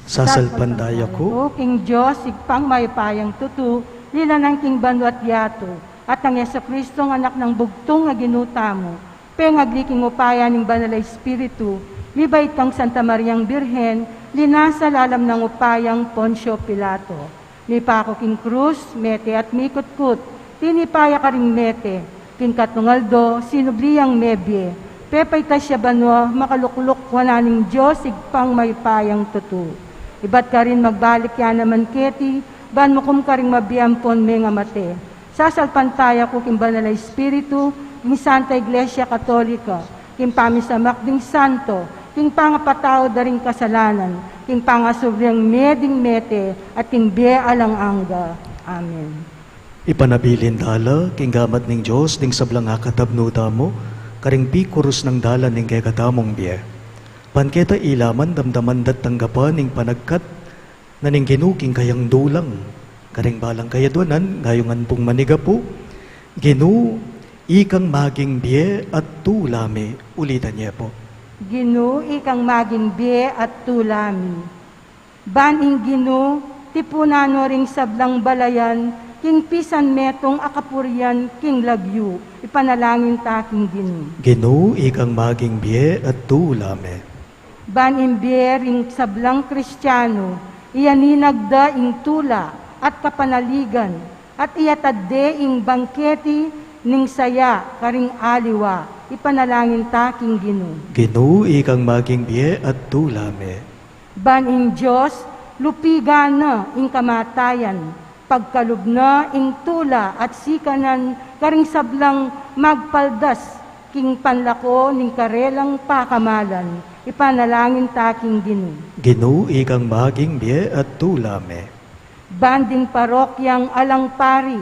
Sasalpantaya ku king Dios, Ibpang mayupayang tutu, linanan king banua't yatu, at nang Jesucristo, Anak nang bugtung a Ginu tamu, pengagli king upaya ning Banal a Espiritu, mibait kang Santa Mariang Birhen, linasa lalam nang upayang Poncio Pilato. Mipaku king krus, mete at mikutkut, tinipa ya karing mete, king katlung aldo, sinubli yang mebie, pepaitas ya banua, makalukluk wanan ning Dios, Ibpang mayupayang tutu. Ibat karin magbalik ya naman keti, ban mukum karing mabie ampon mengamate. Sasalpantaya ku king Banal a Espiritu, king Santa Iglesia Katolika, king pamisamak ding santo, king pangapatawad da ring kasalanan, king pangasubli ring mie ding mete, at king bie alang angga. Amen. Ipanabilin ta la king gamat ning Dios ding sablang akatabnu tamu karing pikurus nang dalan ning kekatamung bie. Ban keta ilaman damdaman da't tanggapan ing panagkat na ning Ginu king kayang dulang. Karing balang kayadwanan, ngayungan pung manigapu, Ginu, ikang maging bie at tula mi. Ulitan ye pu. Ginu, ikang maging bie at tula mi. Ban ing Ginu, tipunan no ring sablang balayan, king pisan metung a kapurian king lagyu, ipanalangin ta king Ginu. Ginu, ikang maging bie at tula me. Ban ing bie ring sablang Kristianu, iyaninag da ing tula at kapanaligan, at iyatad de ing bangketi ning saya karing aliwa, ipanalangin ta king Ginu. Ginu, ikang maging bie at tula me. Ban ing Dios, lupigan na ing kamatayan, pagkalub na ing tula at sikanan karing sablang magpaldas king panlako ning karelang pakamalan, ipanalangin ta king Ginu. Ginu, ikang maging bie at tula me. Ban ding parokyang alang pari,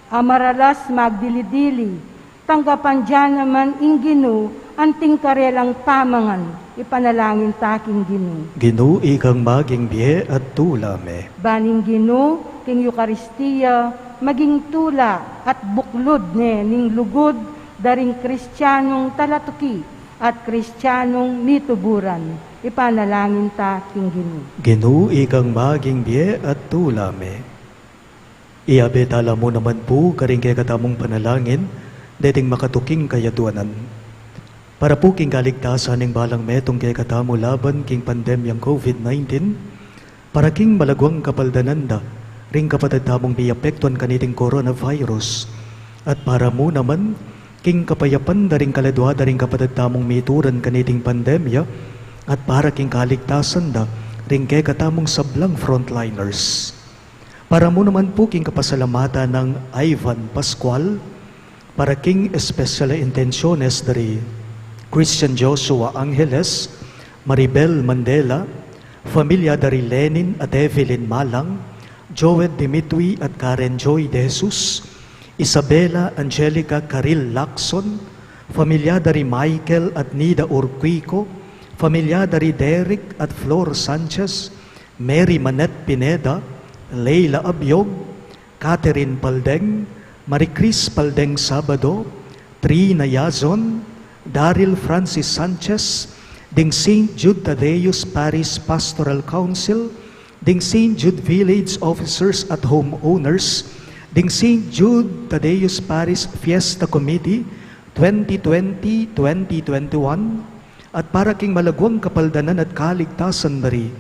a maralas magdili-dili, tanggapan da naman ing Ginu anting karelang pamangan, ipanalangin ta king Ginu. Ginu, ikang maging bie at tula me. Ban ing Ginu, king Eukaristia, maging tula at buklud ne ning lugud da ring Kristianung talatuki at Kristianung mituburan, ipanalangin ta king Ginu. Ginu, ikang maging bie at tula me. Iyabe tala mu naman pu karing kekatamung panalangin deting makatuking kayaduanan. Para pu king kaligtasan ning balang metung kekatamu laban king pandemyang COVID nineteen, para king malaguang kapaldanan da ring kapatad tamung miapektuan kaniting coronavirus, at para mu naman king kapayapan da ring kaladua da ring kapatad tamung mituran kaniting pandemya, at para king kaligtasan da ring kekatamung sablang frontliners. Para mu naman pu king kapasalamatan nang Ivan Pascual, para king espesyal a intensyones da ri Christian Joshua Angeles, Maribel Mandela, familia da ri Lenin at Evelyn Malang, Joed Dimitri at Karen Joy De Jesus, Isabela Angelica Caril Lacson, familia da ri Michael at Nida Urquico, familia da ri Derek at Flor Sanchez, Mary Manette Pineda, Leila Abiog, Catherine Paldeng, Marie Chris Paldeng Sabado, Trina Yazon, Daryl Francis Sanchez, ding Saint Jude Thaddeus Parish Pastoral Council, ding Saint Jude Village Officers at Homeowners, ding Saint Jude Thaddeus Parish Fiesta Committee, twenty twenty, twenty twenty-one, at para king malaguang kapaldanan at kaligtasan da ri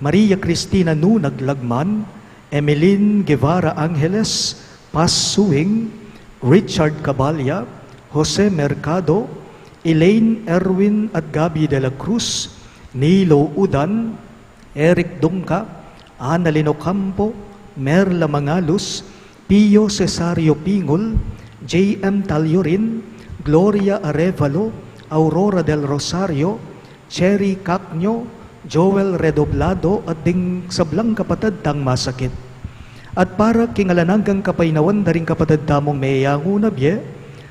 Maria Cristina Nunag Lagman, Emeline Guevara Angeles, Paz Suing, Richard Cabalia, Jose Mercado, Elaine Erwin at Gabby de la Cruz, Nilo Udan, Eric Dungca, Annalyn Ocampo, Merla Mangalus, Pio Cesario Pingul, J M Taliorin, Gloria Arevalo, Aurora del Rosario, Cherry Cacño, Joel Redoblado, at ding sablang kapatad tang masakit. At para king alang anggang kapaynawan da ring kapatad tamung meyangu na bie,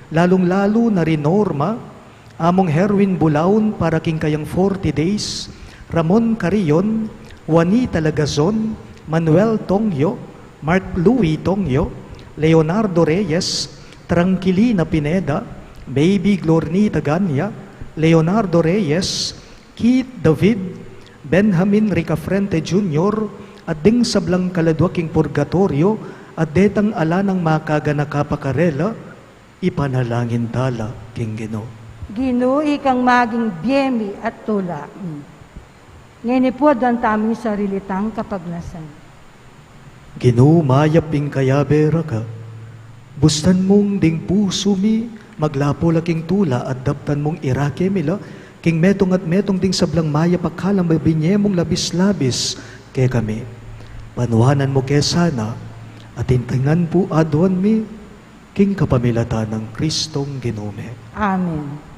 lalung-lalu na ri Norma, Among Herwin Bulaon para king kayang forty days, Ramon Carrion, Juanita Lagazon, Manuel Tongyo, Mark Louis Tongyo, Leonardo Reyes, Tranquilina Pineda, Baby Glornita Gania, Leonardo Reyes, Keith David, Benjamin Ricafrente Junior, at ding sablang kaladua king purgatoryo, at detang ala nang makaganaka pa karela, ipanalangin tala king Ginu. Ginu, ikang maging bie mi at tula mi. Ngeni pu, aduan tamu ing sarili tang kapagnasan. Ginu, mayap ing kayabe ra ka. Bustan mung ding pusu mi maglapu la king tula at daptan mung irake mi la king metung at metung ding sablang mayap a kalam a binye mung labis-labis kekami. Panuanan mu ke sana, at ing tingan pu aduan mi king kapamilatan nang Kristong Ginu mi. Amen.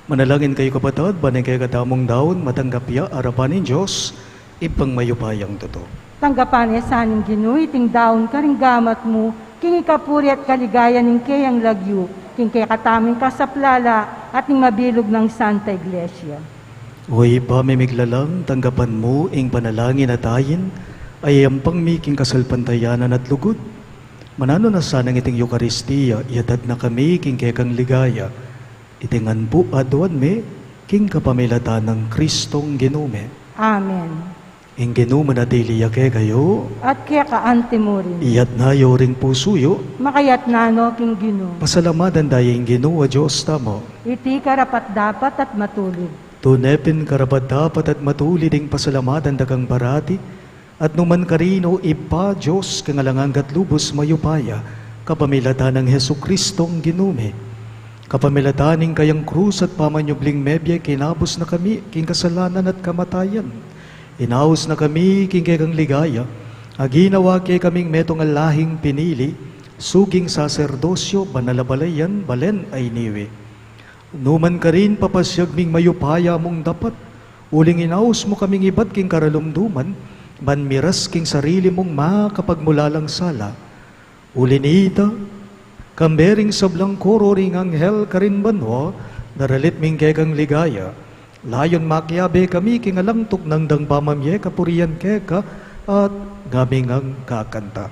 Manalangin kayu, kapatad, ban ing kekatamung daun matanggap ya arapan ning Dios, Ibpang mayupayang tutu. Tanggapan na sa ning Ginu iting daun karing gamat mu, king ikapuri at kaligayan ning keyang lagyu, king kekatamung kasaplalan at ning mabilug nang Santa Iglesia. O Ibpa ming miglalang, tanggapan mu ing panalangin at ain a iyampang mi king kasalpantayanan at lugud. Mananu na sanang iting Eukaristia, iyatas na kami king kekang ligaya. Iti ngan pu aduan mi, king kapamilatan nang Kristong Ginu mi. Amen. Ing Ginu manatili ya kekayu. At keka antimurin. Iyatas yu ring pusu yu. Makayatas no king Ginu. Pasalamatan da ing Ginu a Dios tamu. Iti karapat-dapat at matulid. Tune pin karapat-dapat at matulid ing pasalamatan da kang parati, at nukarin man, O Ibpa, Dios king alang angga at lubus mayupaya, kapamilatan nang Jesukristong Ginu mi. Kapamilatan ning kayang krus at pamanyubling mebie, kinabus na kami king kasalanan at kamatayan. Inaus na kami king kekang ligaya, a ginawa ke kaming metung a lahing pinili, suking saserdosyo, banal a balayan, balen a iniwi. Nukarin man, papasiag ming mayupaya mung dapat, uling inaus mu kaming ibat king karalumduman, ban miras king sarili mung makapagmulalang sala. Uli nita, kambe ring sablang koro ring anghel karin banua, daralit ming kekang ligaya, layun makiabe kami king alang tuknang dang pamamie kapurian keka, at ngaming kakanta.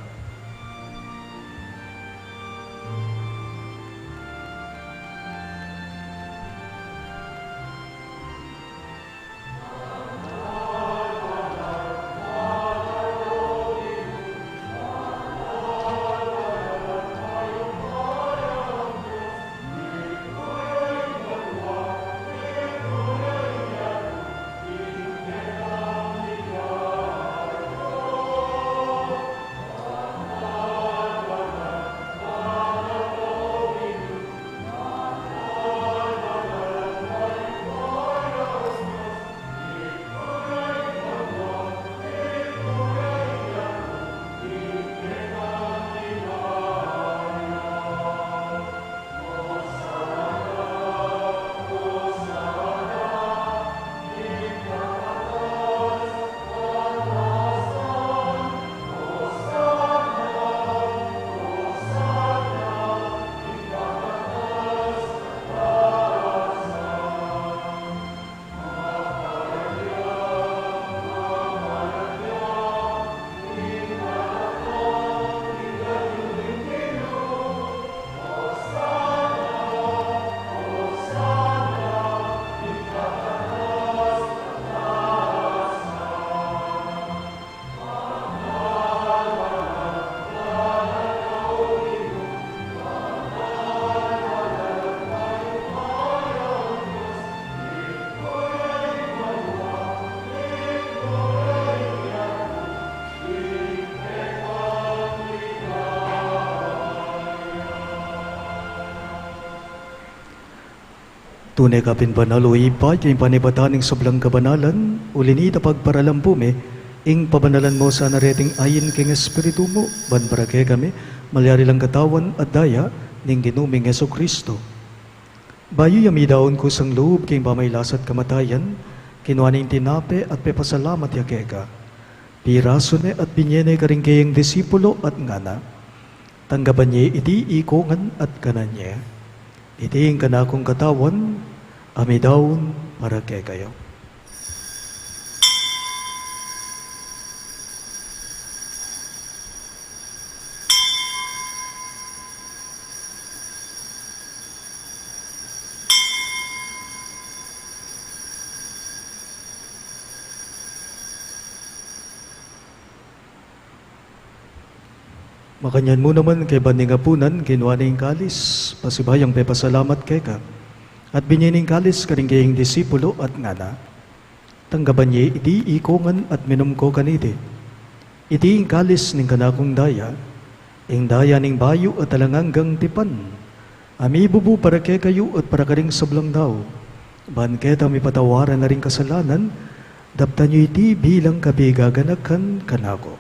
Tune ka pin banal, O Ibpa, king panibatan ning sablang kabanalan, uli nita pagparalan pu mi ing pabanalan mu sana reting ain king Espiritu mu, ban para kekami malyari lang katawan at daya ning Ginu ming Jesucristo. Bayu ya midaun kusang lub king pamagkasakit at kamatayan, kinua ne ing tinape at pepasalamat ya keka. Pirasu ne at binye ne karing keyang disipulo at ngana: Tanggapan ye iti ikongan at kanan ye. Iti ing kanakung katawan a midaun para kekayu. Makanyan mu naman, kaybat ning apunan, kinua ne ing kalis, pasibayu yang pepasalamat keka, at binye ne ing kalis karing keyang disipulo at ngana: Tanggapan ye iti ikongan at minum ko kaniti. Iti ing kalis ning kanakung daya, ing daya ning bayu at alang anggang tipan, a mibubu para kekayu at para karing sablang tau, ban keta mipatawaran la ring kasalanan. Daptan yu iti bilang kapigaganakan kanaku.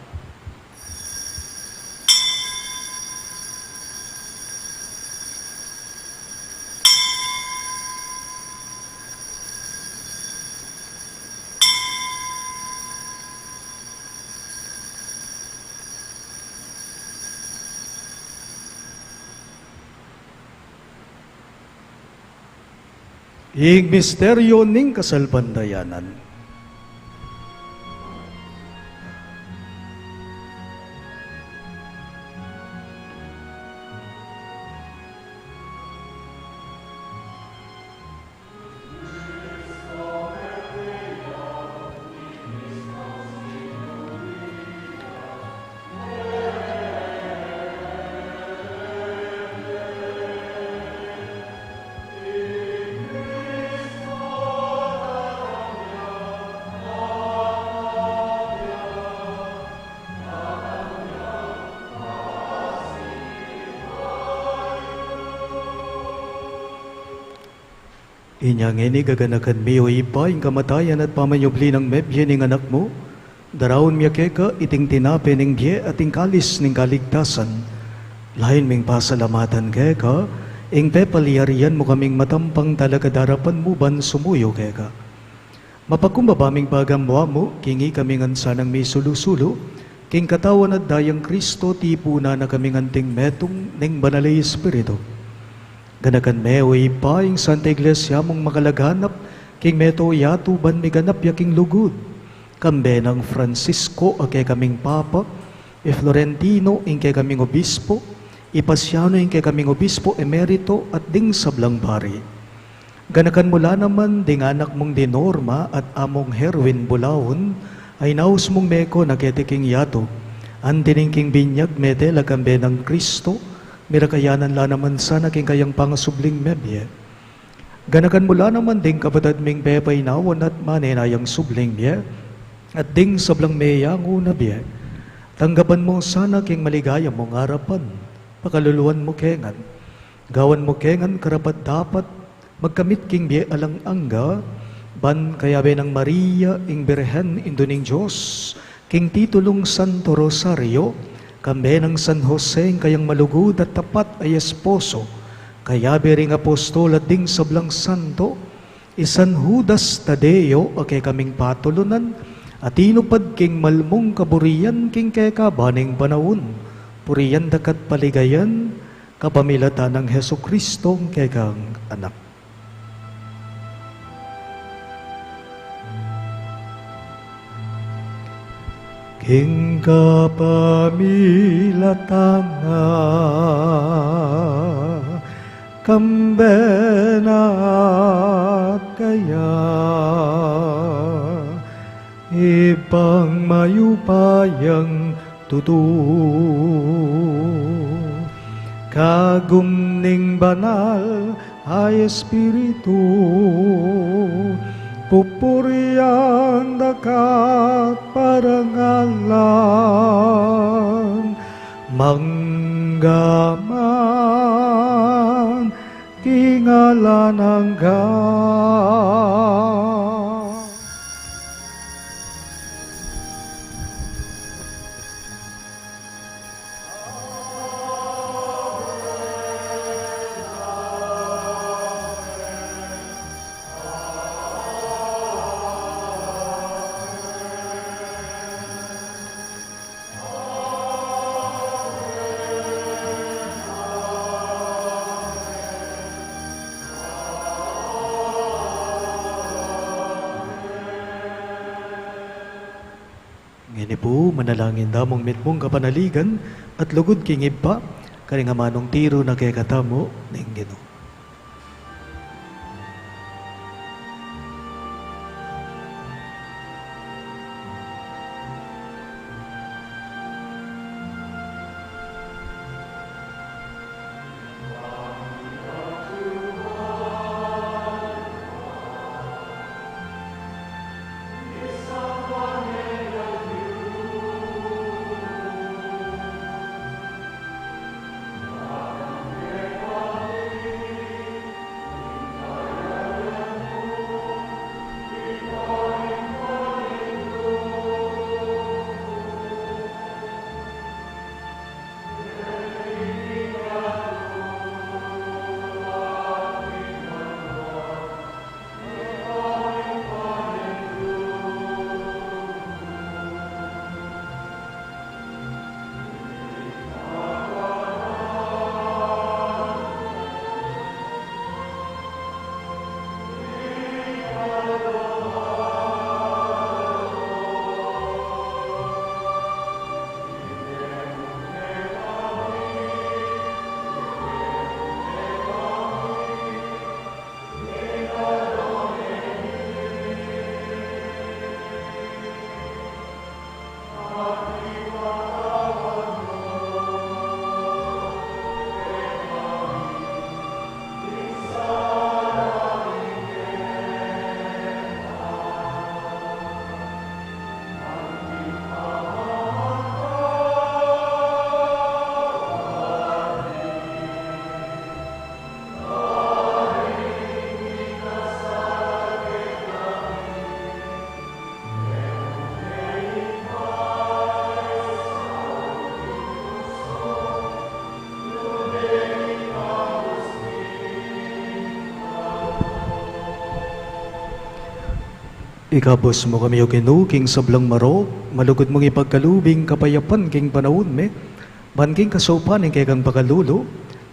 Ing misteryo ning kasalpantayanan. Inya ngeni gaganakan mi, O Ibpa, ing kamatayan at pamanyubli nang mebie ning Anak mu, daraun mi keka iting tinape ning bie at ing kalis ning kaligtasan. Lain ming pasalamatan keka ing pepalyarian mu kaming matampang talakad arapan mu ban sumuyu keka. Mapakumbaba ming pagamuan mu king ikami ngan sanang misulu-sulu king katawan at dayang Kristo, tipunan na kaming anting metung ning Banal a Espiritu. Ganakan me, O Ibpa, ing Santa Iglesia mung makalaganap king meto yatu ban miganap ya king lugud, kambe nang Francisco a kekaming Papa, i Florentino ing kekaming Obispo, i Pasiano ing kekaming Obispo Emerito, at ding sablang pari. Ganakan mu la naman ding anak mung di Norma at among Herwin Bulaon, a inaus mung meko na keti king yatu. Anti ning king binyag mete la kambe nang Kristo, mirakayanan la naman sana king kayang pangasubling mebie. Ganakan mu la naman ding kapatad ming pepainawan at manenayang subling bie, at ding sablang meyangu na bie. Tanggapan mu sana king maligaya mung arapan, pakaluluan mu kengan. Gawan mu kengan karapat-dapat magkamit king bie alang angga, ban kayabe nang Maria, ing Birhen, Indu ning Dios, king titulung Santo Rosario, kambe nang San Jose, ing kayang malugud at tapat a esposo, kayabe ring apostol at ding sablang santo, i San Judas Tadeo a kekaming patulunan, a tinupad king malmung kaburian king kekaban ning panaun, purian daka't paligayan, kapamilatan nang Jesucristo a kekang Anak. King kapamilatan na, kambe na at kaya, Ibpang mayupayang tutu, kagum ning Banal a Espiritu, pupurian daka't parangalan, mangga man king alang angga. Ngeni pu, manalangin tamung mitmung kapanaligan at lugud king Ibpa, karing amanung tiru na kekatamu ning Ginu. Ikabus mu kami, O Ginu, king sablang marok, malugud mung ipagkalub ing kapayapan king panaun mi, ban king kasaupan ning kekang pakalulu,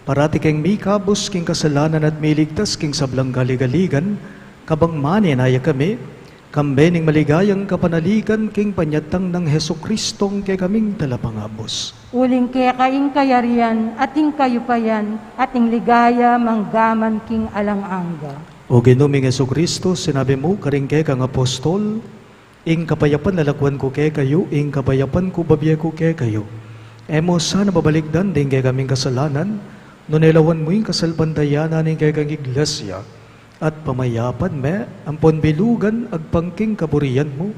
parati keng mikabus king kasalanan at miligtas king sablang kaligaligan, kabang manenaya kami, kambe ning maligayang kapanaligan king panyatang nang Jesucristong kekaming Talapangabus. Uling keka ing kayarian, at ing kayupayan, at ing ligaya, manggaman king alang angga. O Ginu ming Jesucristo, sinabi mu karing kekang apostol, ing kapayapan lalakwan ku kekayu, ing kapayapan ku babie ku kekayu. E mu sana babalikdan ding kekaming kasalanan, nune lawan mu ing kasalpantayanan ning kekang iglesia, at pamayapan me, ampon bilugan agpang king kaburian mu,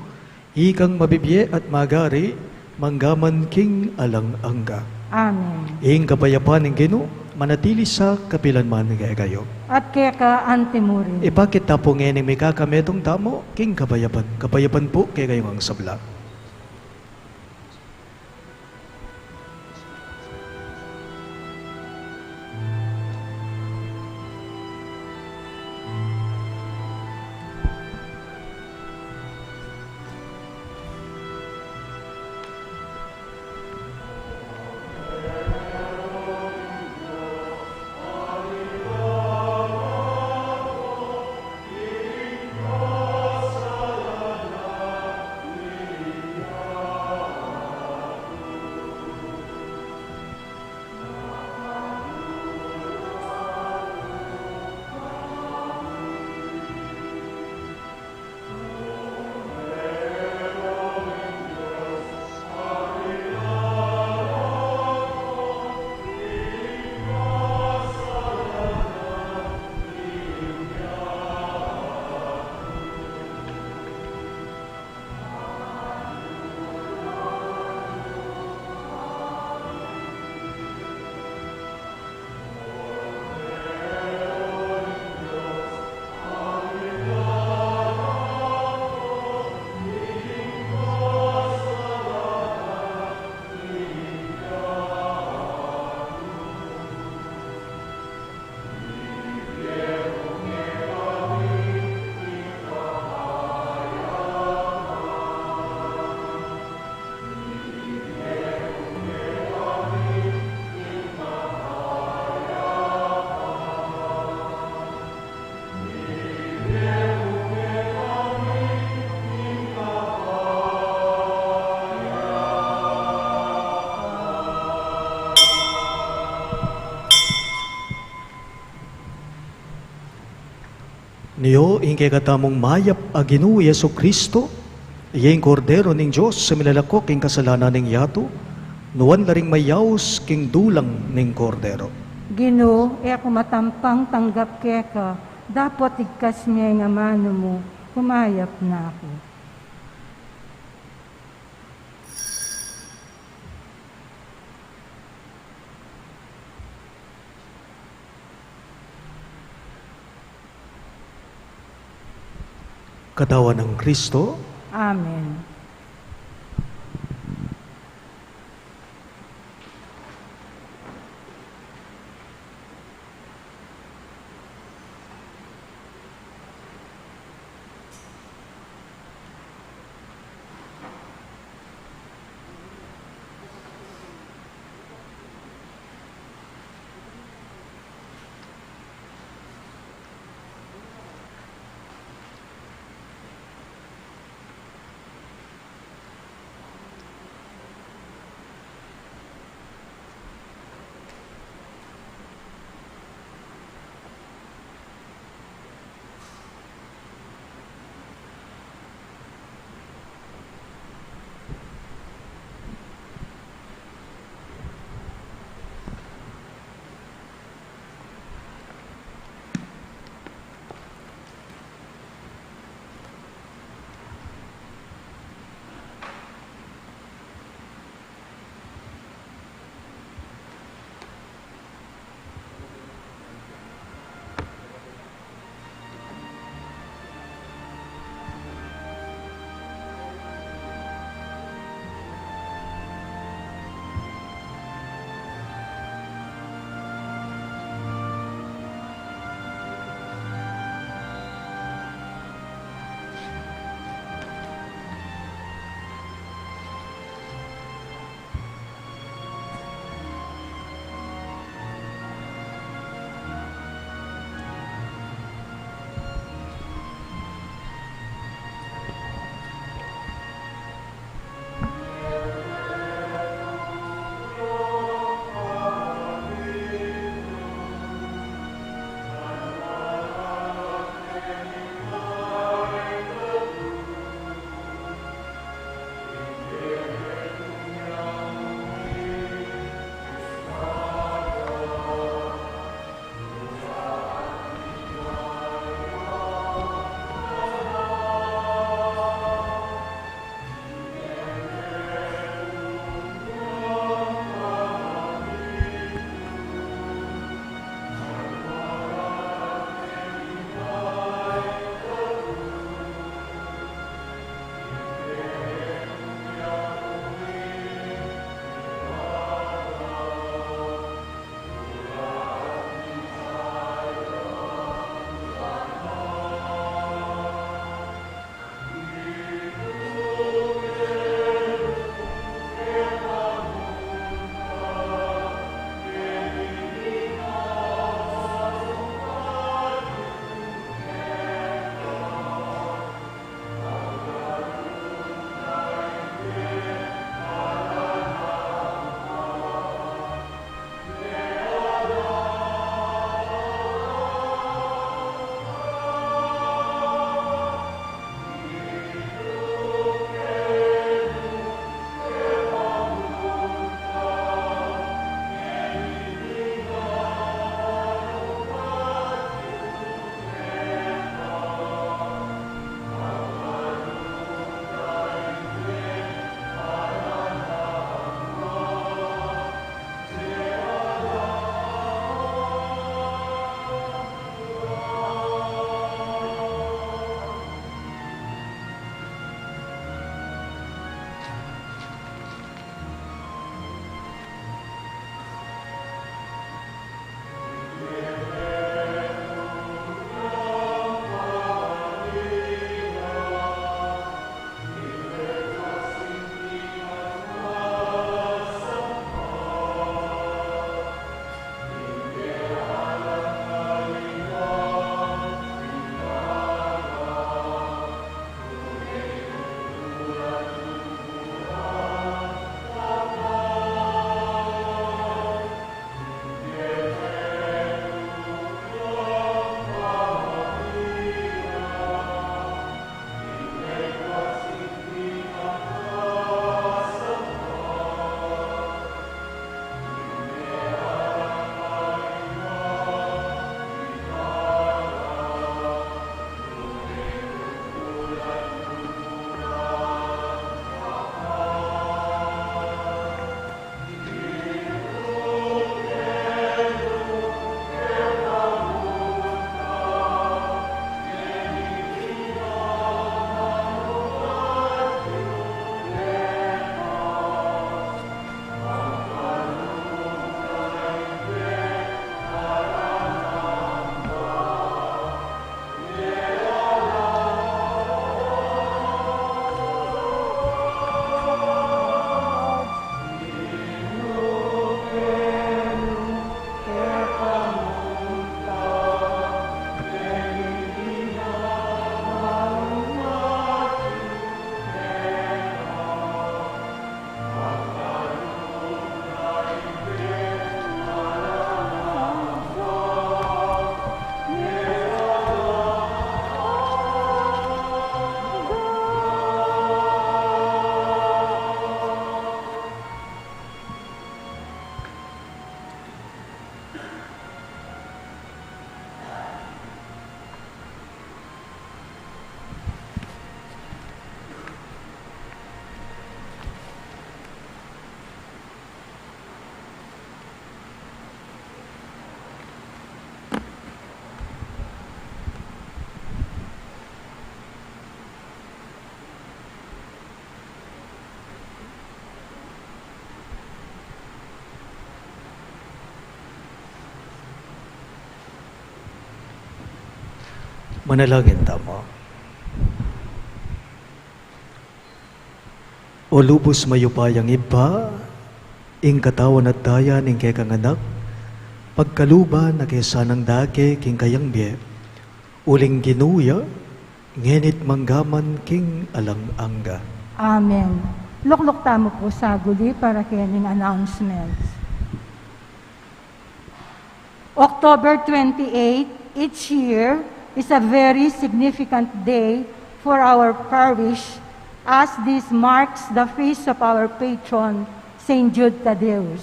ikang mabibie at magari, manggaman king alang angga. Amen. Ing kapayapan ning Ginu, manatili sa kapilan man kekayu. At keka antimurin. Ipakit ta pu ngeni ing mikakametung tamu, king kapayapan. Kapayapan pu kekayu ngan sabla. Nio ing kekatamung mayap a Ginu Jesucristo, iya ing Kordero ning Dios a milalako king kasalanan ning yatu, nuan la ring mayaus king dulang ning Kordero. Ginu, e ku matampang tanggap keka, dapot igkas me ing amanu mu, kumayap na ku. Katawan nang Kristo. Amen. Manalangin tamu. O lubus mayupayang Ibpa, ing katawan at daya ning kekang Anak, pagkaluban na ke sanang dake king kayang bie, uling Ginu ya, ngeni't manggaman king alang angga. Amen. Lukluk tamu pu saguli para kening announcements. October twenty-eight each year is a very significant day for our parish, as this marks the feast of our patron, Saint Jude Thaddeus.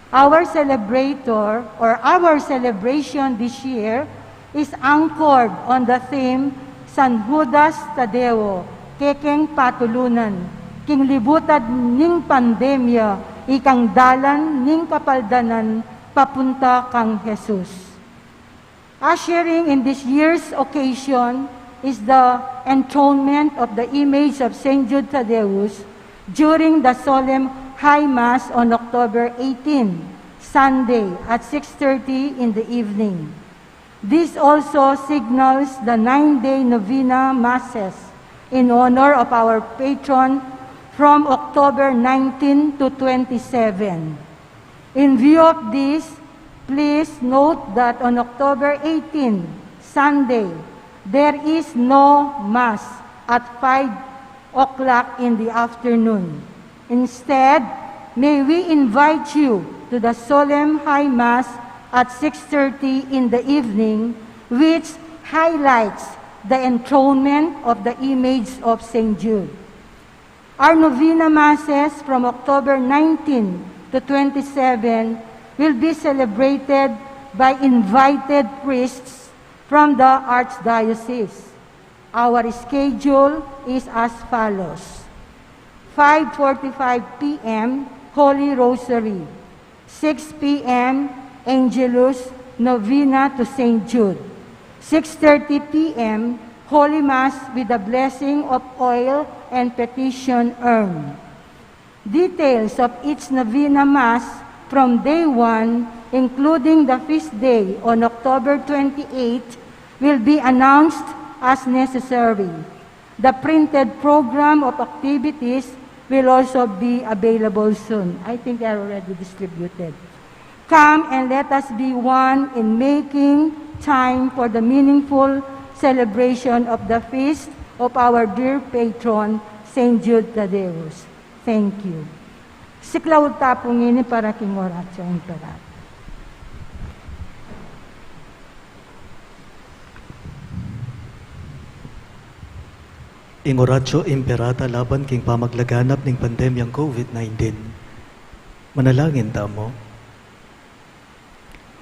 Our celebrator, or our celebration this year is anchored on the theme San Judas Tadeo, kekeng patulunan, king libutad ning pandemya, ikang dalan ning kapaldanan papunta kang Jesus. Ushering in this year's occasion is the enthronement of the image of Saint Jude Thaddeus during the solemn High Mass on October eighteen, Sunday, at six thirty in the evening. This also signals the nine-day novena masses in honor of our patron from October nineteen to twenty-seven. In view of this, please note that on October eighteen, Sunday, there is no Mass at five o'clock in the afternoon. Instead, may we invite you to the solemn High Mass at six thirty in the evening, which highlights the enthronement of the image of Saint Jude. Our novena masses from October nineteen to twenty-seven will be celebrated by invited priests from the Archdiocese. Our schedule is as follows: five forty-five p m, Holy Rosary; six p m, Angelus, Novena to Saint Jude; six thirty p m, Holy Mass with the blessing of oil and petition urn. Details of each novena Mass from day one, including the feast day on October twenty-eight, will be announced as necessary. The printed program of activities will also be available soon. I think they are already distributed. Come and let us be one in making time for the meaningful celebration of the feast of our dear patron, Saint Jude Thaddeus. Thank you. Siklaud ta pu ngeni para king Oratio Imperata. Ing Oratio Imperata laban king pamaglaganap ning pandemyang COVID nineteen. Manalangin tamu.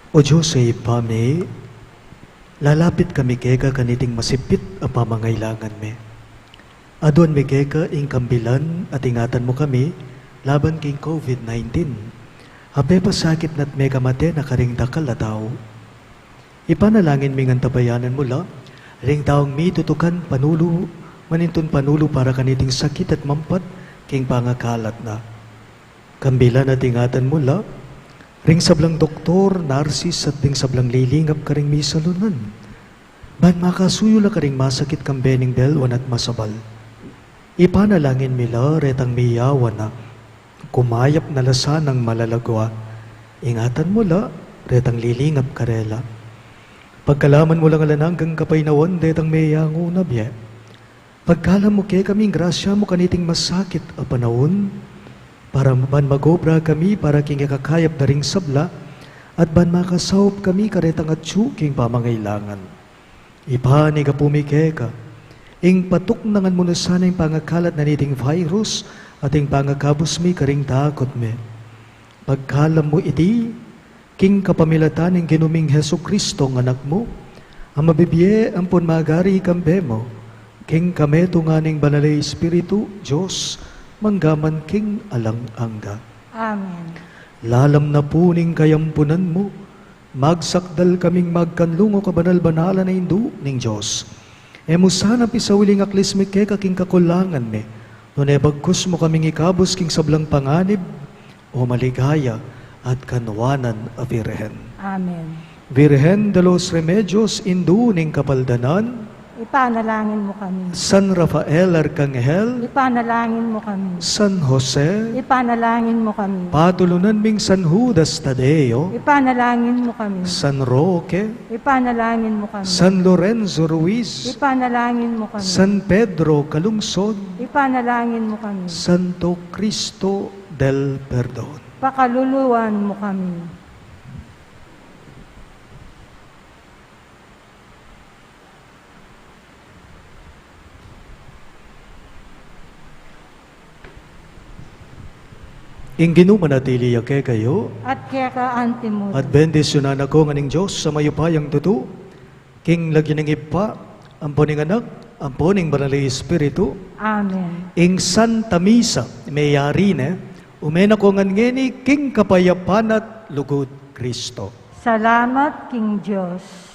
O Dios a Ibpa mi, lalapit kami keka kaniting masipit a pamangailangan mi. Aduan mi keka ing kambilan at ingatan mu kami laban king COVID nineteen, a pepasakit na't mekamate na karing dakal a tau. Ipanalangin mi ngan tabayanan mu la ring taung mitutukan panulu, manintun panulu para kaniting sakit at mampat king pangakalat na. Kambilan at ingatan mu la ring sablang doktor, narsis, at ding sablang lilingap karing misalunan, ban makasuyu la karing masakit kambe ning belwan at masabal. Ipanalangin mi la retang miyawan na, kumayap na la sanang malagwa. Ingatan mu la retang lilingap karela. Pagkaluban mu la ngan alang anggang kapaynawan detang meyangu na bie. Pagkalam mu kekami ing grasya mu kaniting masakit a panaun, para ban magobra kami para king ikakayap da ring sabla, at ban makasaup kami karetang atyu king pamangailangan. Ipanyawad mi keka ing patuknangan mu na sana ing pangakalat na niting virus at ing pangakabus mi karing takut mi. Pagkalam mu iti king kapamilatan ning Ginu ming Jesucristo, a Anak mu, a mabibie ampon magari kambe mu, king kametungan ning Banal a Espiritu, Dios, manggaman king alang angga. Amen. Lalam na pu ning kayampunan mu, magsakdal kaming magkanlung, o kabanal-banalan a Indu ning Dios. E mu sana pisauli ing aklis mi keka king kakulangan mi, nune bagkus mu kaming ikabus king sablang panganib, o maligaya at kanwanan a Birhen. Amen. Virgen de los Remedios, Indu ning Kapaldanan. Ipanalangin mo kami. San Rafael Arkanghel. Ipanalangin mo kami. San Jose. Ipanalangin mo kami. Patulunan ming San Judas Tadeo. Ipanalangin mo kami. San Roque. Ipanalangin mo kami. San Lorenzo Ruiz. Ipanalangin mo kami. San Pedro Calungsod. Ipanalangin mo kami. Santo Cristo del Perdon. Pakaluluan mo kami. Ing Ginu manatili ya kekayu. At keka antimurin. At bendisyunan na kayu ngan ning Dios a mayupayang tutu, king lagyu ning Ibpa, ampo ning Anak, ampo ning Banal a Espiritu. Amen. Ing Santa Misa meyari ne, ume na kayu ngan ngeni king kapayapan at lugud Kristo. Salamat king Dios.